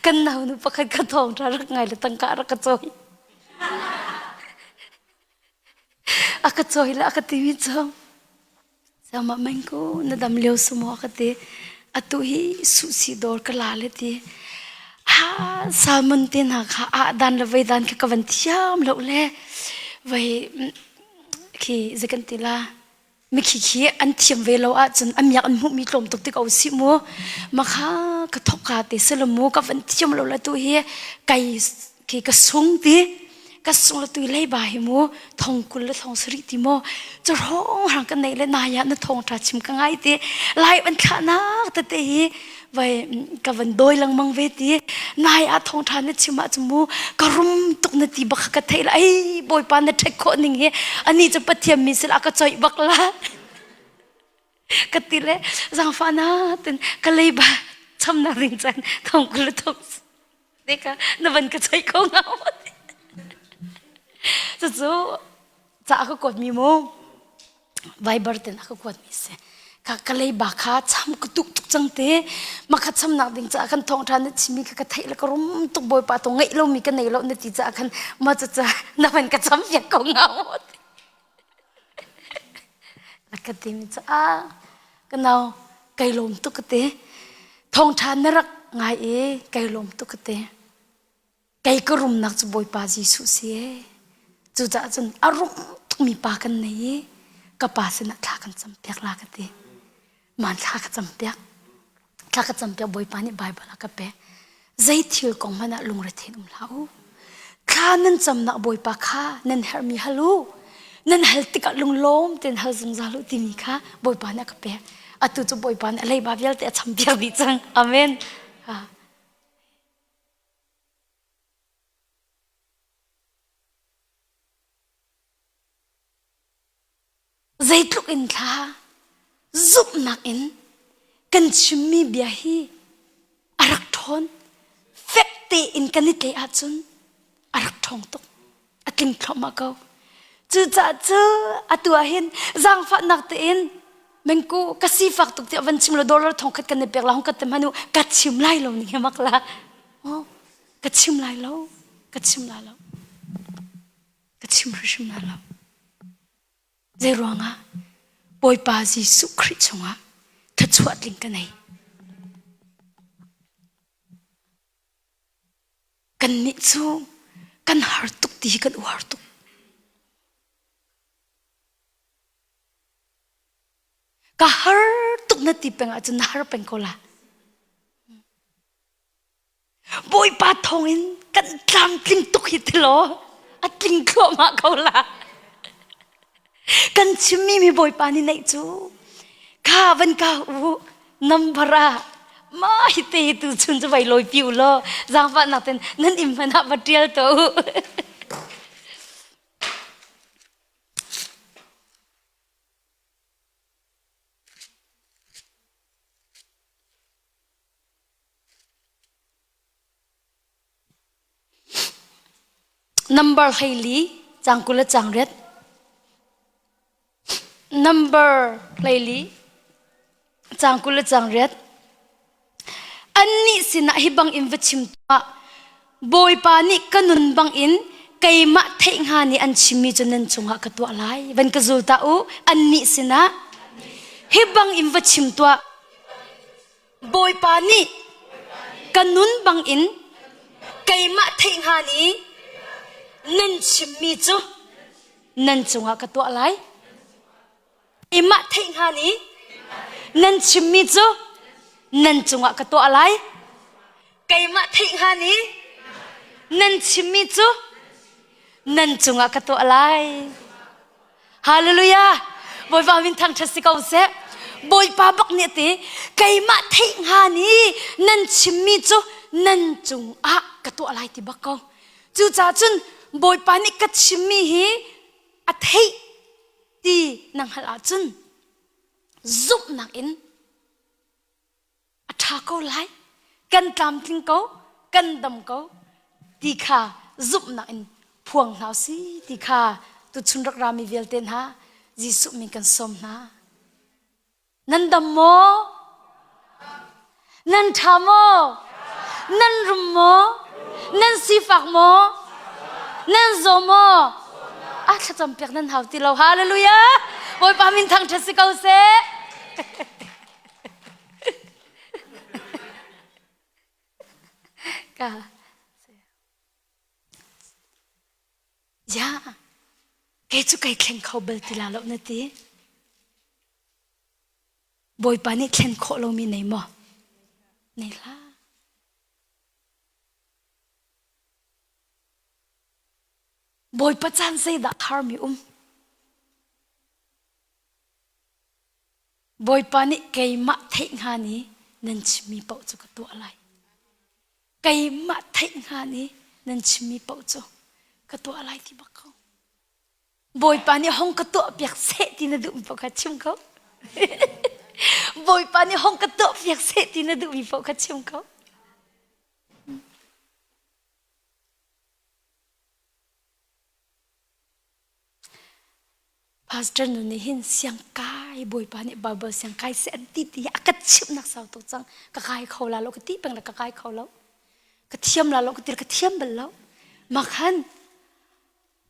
B: kan naunu pakhat ka thawngṭha rak ngai le tangka rak ka cawi. A ka cawi le a ka timi cu Mah meng ku na dam lio su maw ka ti. Atu hi suhsi dawr ka la le ti. Ha salmon te hna kha ah dan le vei dan kha ka van thiam lo le vei khi zei kan ti la mikhi khi an thiam ve lo ahcun a miak an hmuhmi tlawm tuk ti ko si mu ma kha ka thok ka te silo mu ka van thiam lo le tu hi kai khi ka sung ti ka sung le tui leiba hi mu thong kul le thong sarih ti maw cu rong rang kan nei le naya na thong tha chim ka ngai ti lai an thla nak tete hi vai ka van doi lengmang ve ti nai a thong tha na chim ah chu mu ka rum tuk na ti bak ka thei la ai bawipa na ṭhek khawh ning hi ani cu pathian mi sila ka choih bak la ka ti le zangfa na tin ka leiba chamnak ding chan thong kul le thong Deka na van ka choi ko nga Cucu ca a ka kuatmi mu Viber ten a ka kuatmi si. Ka ka leiba kha cham ka tuk tuk cang te. Ma kha chamnak ding caah kan thawng ṭha na chimmi kha ka theih le ka rum tuk bawipa to ngeih lomi ka nei lo na ti caah khan ma cuca na van ka cham piak ko nga mu. A ka timi cu a ka nau kai lawm tuk ka ti. Thawngṭha na rak ngai i kai lawm tuk ka ti. Kei ka rumnak cu Bawipa Jesuh si ee. Cucaah cun a rum tukmi pa kan nei i ka pa sinah thla kan campiak la ka ti. Man thla ka campiak. Thla ka campiak Bawipa nih Baibal a ka pek. Zei thil kong hmanh ah lungrethein um hlah u. Thla nan camnak Bawipa kha nan herhmi hal u. Nan hal tikah lunglawm tein hal zungzal u timi kha Bawipa nih a ka pek. Atu cu Bawipa nih a leiba vialte a champiak dih cang. Amen. Zeitluk in thla zumhnak in kan chimmi bia hi a rak ṭhawn. Fek tein kan i tlaih ahcun a rak ṭhawng tuk. A tling thluahmah ko. Cucaah cu atu ah hin zaangfahnak tein mengku ka sifak tuk tiah van chim lo dollar thong khat kan i pek la hong ka te hmanh u ka chim lai lo ning he mak la. Oh, ka chim lai lo. Ka chim lai lo. Ka chim hrimhrim lai lo. Zei ruangah Bawipa Jesuh Khrih chungah thluachuah tling ka nei. Kannih cu kan har tuk ti hi kan uar tuk. Ka har tuk na ti peng ahcun na har peng ko la. Bawipa thawngin kan tlamtling tuk hi ti law a tling thluahmah ko la. Kan chimmi mi Bawipa nih neih cu kha van ka u number ah ma hi te hi tu chun cu vai lawi pi u law zaangfahnak ten nan inn hmanh ah va ṭial tuah u. Number 14 cang 20 le cang riat. Number 14 cang 20 le cang riat. Annih sinah hi bang in va chim tuah. Bawipa nih ka nun bang in keimah theih hnga nih an chimmi cu nan cungah ka tuah lai. Van ka zul ta u. Annih sinah hi bang in va chim tuah. Bawipa nih ka nun bangin keimah theih hnga nih nan chimmi cu nan cungah ka tuah lai. Keimah theih hnga nih nan chimmi cu nan cungah ka tuah lai. Keimah theih hnga nih nan chimmi cu nan cungah ka tuah lai. Hallelujah! Bawipa min thangṭhat si ko seh. Bawipa bak nih a ti, keimah theih hnga ni nan chimmi cu nan cungah ka tuah lai ti bak ko. Cucaah cun Bawipa nih ka chimmi hi a theih ti na hngalh ahcun zumhnak in a ṭha ko lai kan tlamtling ko kan dam ko ti kha zumhnak in phuang hna si ti kha tuchun rak rami vialte hna Jesuh min kan sawm hna nan dam maw nan ṭha maw nan rum maw nan sifak maw nan zaw maw a thlacam piak nan hau ti lo hallelujah Bawipa min thangṭhat si ko seh Ka Ja, kei cu kai thleng kho bal ti la lo na ti. Bawipa nih thlen khawh lomi nei maw? Nei hlah. Bawipa caan zeidah harmi um? Bawipa nih keimah theih hnga ni nan chimmi paoh cu ka tuah lai. Keimah theih hnga ni nan chimmi paoh cu ka tuah lai ti bak ko. Bawipa nih hong ka tuah piak seh ti na duhmi paoh kha chim ko. Bawipa nih hong ka tuah piak seh ti na duhmi paoh kha chim ko. Pastor nu nih hin siangkai Bawipa nih Bible siangkai seh an ti ti a ka chimhnak sau tuk cang ka kai kho la lo ka ti peng le ka kai kho lo ka thiam la lo ka ti ka thiam bal lo makhan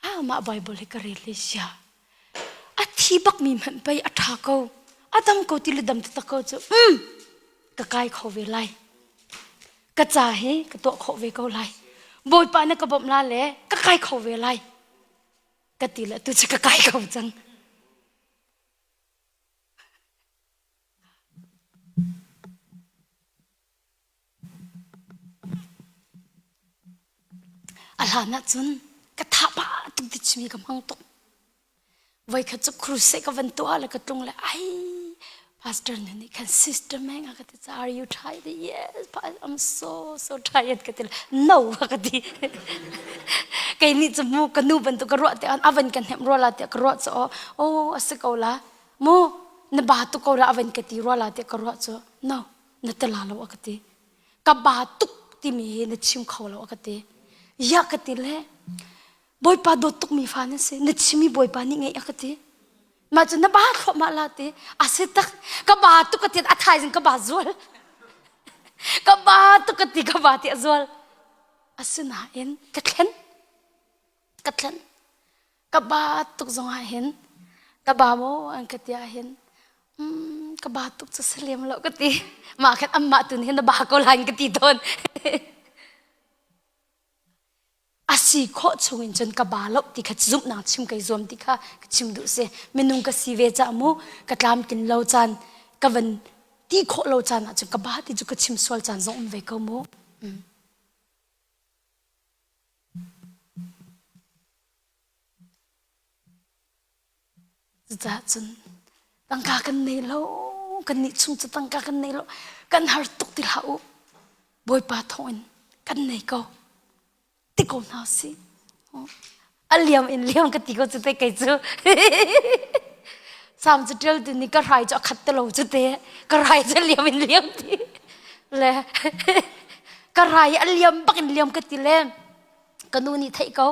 B: ah mah Bible hi ka rel le sia a thiam. thi bak mi hmanh pei a ṭha ko a dam ko ti le dam taktak ko cu um ka kai kho ve lai ka ca hi ka tuah khawh ve ko lai bawipa na ka bawmh la le ka kai kho ve lai ka ti le tu cu ka kai kho cang A hlan ahcun ka tha pah tuk ti chimi ka hmang tuk. Voikhat cu crusade ka van tuah le ka tlung le ai pastor nu nih khan sister Meng a ka ti ca are you tired? Yes, I'm so so tired ka ti le no a ka ti. Kei nih cu mu ka nu bantuk ka ruah te an avan kan hnemh rua la tiah ka ruah cu oh a si ko la mu na ba tuk ko la avan ka ti rua la tiah ka ruah cu no na ti la lo a ka ti ka ba tuk timi hi na chim kho lo a ka ti ya ka ti le bawipa dawt tuk mi fa na si na chimi bawipa nih ngeih a ka ti mah cu na ba thluahmah la ti a si tak ka ba tuk ka ti a thaizing ka ba zual ka ba tuk ka ti ka ba ti a zual asinain ka thlen ka thlen ka ba tuk zong ah hin ka ba maw an ka ti ah hin mm, ka ba tuk cu si lem lo ka ti mah khan anmah tu nih hin na ba ko lai ka ti tawn a si khawh chung in cun ka ba lo ti kha zumhnak chim kai zuam ti kha ka chim duh si minung ka si ve ca mu ka tlamtlin lo caan ka van ti khawh lo caan ah cun ka ba ti cu ka chim sual caan zong um ve ko mu mm. Cucaah cun tangka kan nei lo, kannih chung cu tangka kan nei lo, kan har tuk ti hlah u. Bawipa thawngin kan nei ko. Ti ko hna usih. A liam in liam ka ti ko cu te kei cu. Sam cu ṭial tu nih ka hrai cu a khat te lo cu te. Ka hrai cu a liam in liam ti. Le ka hrai a liam bak in liam ka ti le ka nu nih theih ko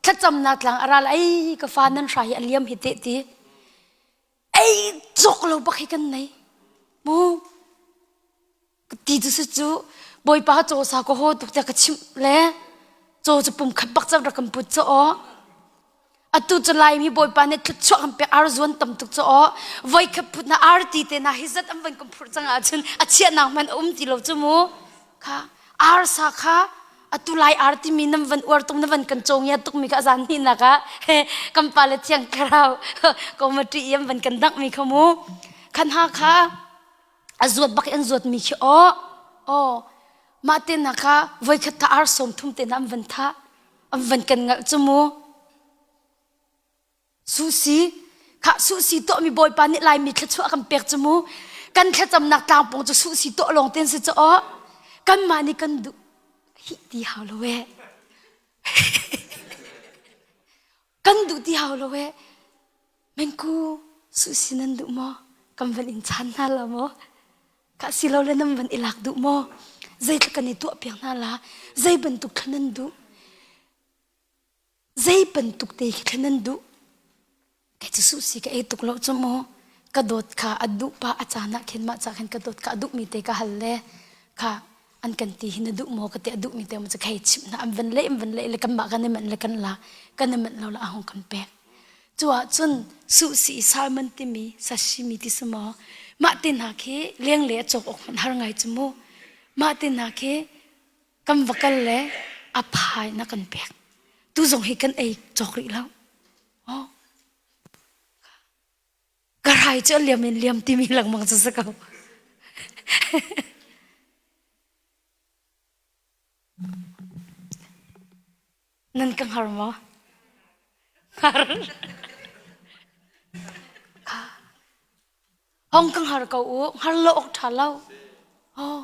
B: thlacamnak tlang a ral ei ka fa nan hrai hi a liam hi te ti ei cawk lo bak hi kan nei mu ti cu si cu bawipa caw sa ka haw tuk tiah ka chimh le caw cu pum khat bak cang rak kan put cu aw atu cu laimi bawipa nih thluachuah kan pek ar zuan tam tuk cu aw voi khat phut na ar ti te na hi zat an van kan phurh cang ahcun a chiahnak hmanh a um ti lo cu mu kha ar sa kha atu lai ar timi nan van uar tuk na van kan cawngia tuk mi kha zan hnih nak ah kan pa le thiang thlarau komati an van kan dangh mi kha mu khan ha kha a zuat bak an zuat mi khi aw aw mah te na kha voikhat tha ar som thum te na an van tha an van kan ngalh cu mu Susi kha susi tuahmi Bawipa nih Laimi thluachuah kan pek cu mu kan thlacamnak tlangpung cu susi tuah lawng ten si cu aw kanmah nih kan duh hi ti hau lo e kan duh ti hau lo e mengku susi nan duh maw kan van in chan hna la maw ka si lo le nan van i lak duh maw zeitluk kan i tuah piak hna la zei bantuk thla nan duh Zei bantuk te khi thlen nan duh? Kei cu suhsi ka ei tuk lo cu mu. Ka dawt kha a duh pa a caan ah khin mah ca khin ka dawt kha a duhmi te ka hal le kha an kan ti hi na duh maw ka ti a duhmi te mu cu khei chimh hna an van leh an van leh le kanmah kan i manh le kan la kan i manh lo le a hung kan pek. Cu ahcun suhsi salmon timi sashimi ti si maw mah te hna khi lengle a cawk awk hmanh har ngai cu mu. Mah te hna khi kan va kal le a phai na kan pek tu zong hi kan ei cawk rih lo oh ka rai cu a liam in liam timi lengmang cu si ko nan ka hngar maw hngar hong ka hngar ko u hngar lo awk ṭha lo oh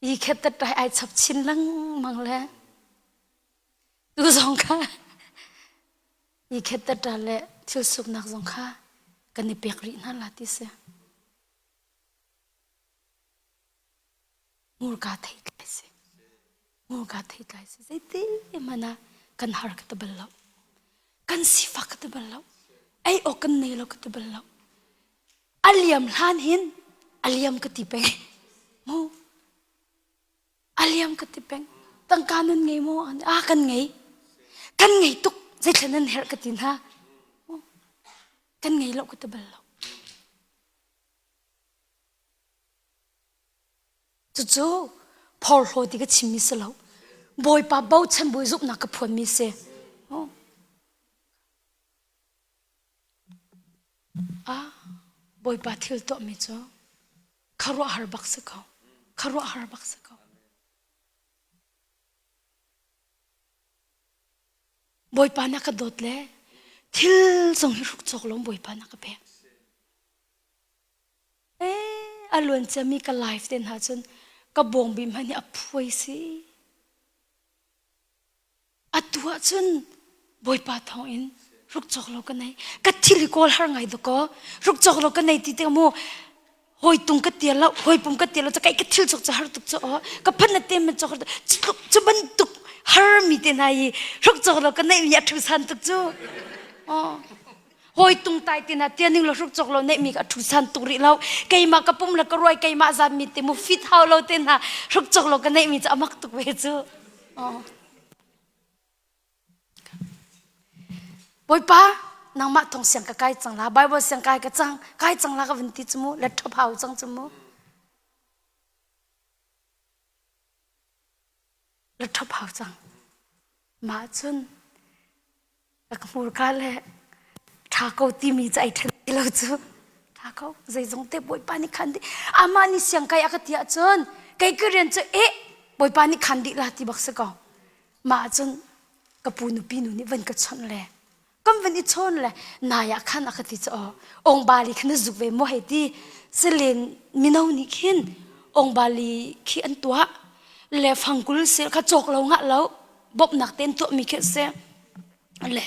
B: I khet tat ai chap chin lengmang le tu zong kha i khet tat le thil suknak zong kha kan i pek rih hna la ti si. Hmurka theitlai si. Hmurka theitlai si. Zeiti hmanh ah kan har ka ti bal lo. Kan sifak ka ti bal lo. Ei awk kan nei lo ka ti bal lo. A liam hlan hin a liam ka ti peng. Mu a liam ka ti peng. Tangka nan ngei maw? Ah kan ngei. Kan ngei tuk. Zeithla nan herh ka ti hna. Kan ngei lo ka ti bal lo. Cucu phorhlaw ti ka chimmi si lo. Bawipa bochan bawi zumhnak ka phuanmi si. Ah, Bawipa thil tuahmi cu khuaruahhar bak si ko. Khuaruahhar bak si ko. Bawipa na ka dawt le thil zong hi hruk cawk lo Bawipa na ka pek. Eh, a luan ciami ka life te hna cun ka bawngbi hmanh hi a phuai si. Atu ahcun Bawipa thawngin ruk cawk lo ka nei. Ka thil hi kawl har ngai dakaw. Ruk cawk lo ka nei ti te mu hawi tung ka tia lo, hawi pum ka tia lo, kai ka thil cawk cu har tuk cu aw. Ka phan na te man cawk har cu bantuk har mi te hna i ruk cawk lo ka neih mi a thu san tuk cu. Aw. Hawi tung tai te na tia ning lo hruk cawk lo neih mi ka thu san tuk rih lo. Keimah ka pum le ka ruai keimah zan mi te mu fit hau lo te hna hruk cawk lo ka neih mi cu amak tuk ve cu. Aw. Bawipa, nangmah thong siang ka kai cang la, Bible siang kai ka cang, kai cang la ka vun ti cu mu, laptop hau cang cu mu. Laptop hau cang. Mah cun ka hmurka le ṭha ko timi cu ai ṭhen ti lo cu. Ṭha ko, zeizong te Bawipa nih khan dih. Amah nih siang kai a ka ti ahcun kei ka rian cu eh Bawipa nih khan dih la ti bak si ko. Mah cun ka pu nupi nu nih van ka chawnh le kan van i chawn le nai ah khan a ka ti cu aw ong bali khan na zuk ve maw hei ti silen mino nih khin ong bali khi an tuah le fangkul se kha cawk lo ngah lo bawmhnak ten tuah mi khi se le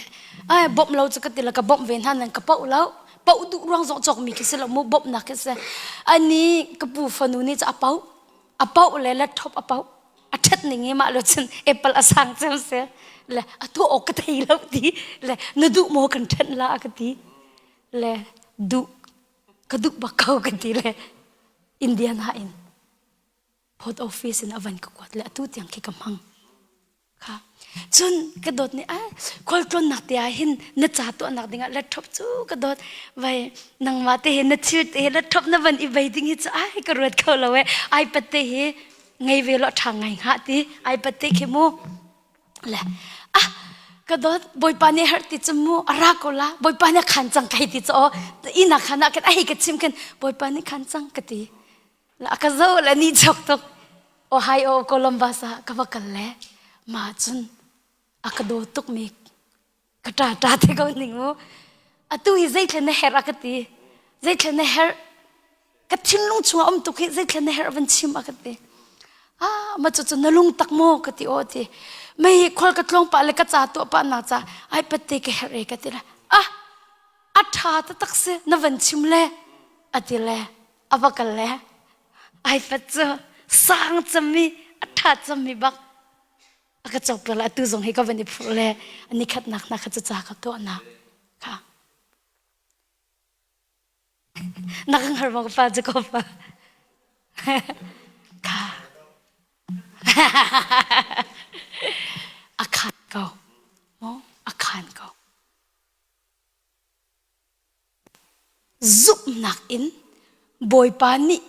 B: ai bawmh lo cu ka ti le ka bawmh ve hna nan ka poh lo poh duh ruang zong cawk mi khi si lo mu bawmhnak khi se ani ka pu fanu nih cu a poh a poh le laptop a poh a ṭhat ning i mah lo cun apple a sang cem se le a tuah awk ka thei lo ti le na duh maw kan ṭhenh la a ka ti le duh ka duh bak ko ka ti le Indiana in post office in a van ka kuat le atu tiang khi ka hmang kha cun ka dawt nih ai khualtlawnnak te ah hin na ca tuahnak dingah laptop cu ka dawt vai nangmah te he na thil te he laptop na van i bei ding hi cu ai ka ruat kho lo e iPad te hi ngei ve lo ṭha ngai hnga ti iPad te khi mu le ah ka dawt bawipa nih har ti cu mu a ra ko la bawipa nih khan cang kai ti cu aw ina khan ah khan ai ka chim khan bawipa nih khan cang ka ti a ka zo le ni chok tuk Ohio Columbus ah ka va kal le ma cun a ka daw tuk mi ka ṭa ṭa te ko ning mu atu hi zeithlen na herh a ka ti zeithlen na herh ka thinlung chungah um tuk hi zeithlen na herh van chim a ka ti ah ma cu cu na lung tak maw ka ti aw ti mei khual ka tlawng pah le ka ca tuah pah nak ca ai pat te ka herh e ka ti le ah a ṭha taktak si na van chim le a ti le a va kal le iPad cu sang cemmi a ṭha cemmi bak a ka cawk le atu zong hi ka van i phurh le ni khatnak na kha ca ka tuahnak kha na kan har maw ka pa Jacob pa kha a khan ko maw a khan ko Zumhnak in Bawipa nih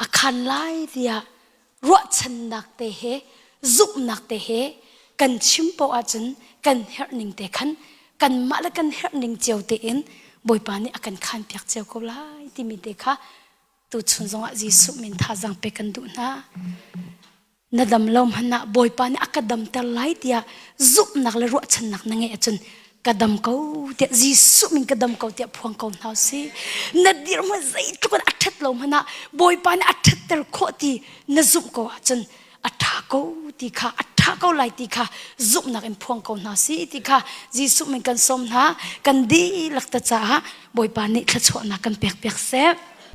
B: a khan lai tiah ruahchannak te he zumhnak te he kan chim paoh ahcun kan herh ning te khan kanmah le kan herh ning cio tein Bawipa nih a kan khanpiak cio ko lai timi te kha tuchun zongah Jesuh min thazaang pek kan duh hna. Na dam lo hmanh ah Bawipa nih a ka damter lai tiah zumhnak le ruahchannak na ngeih ahcun ka dam ko tiah Jesuh min ka dam ko tiah phuang ko hna usih. Na dirhmun zeitluk in a ṭhat lo hmanh ah Bawipa nih a ṭhatter khawh ti na zumh ko ahcun a ṭha ko ti kha a ṭha ko lai ti kha zumhnak in phuang ko hna sih ti kha Jesuh min kan sawm hna kan dihlak ta caah Bawipa nih thluachuahnak kan pek piak seh.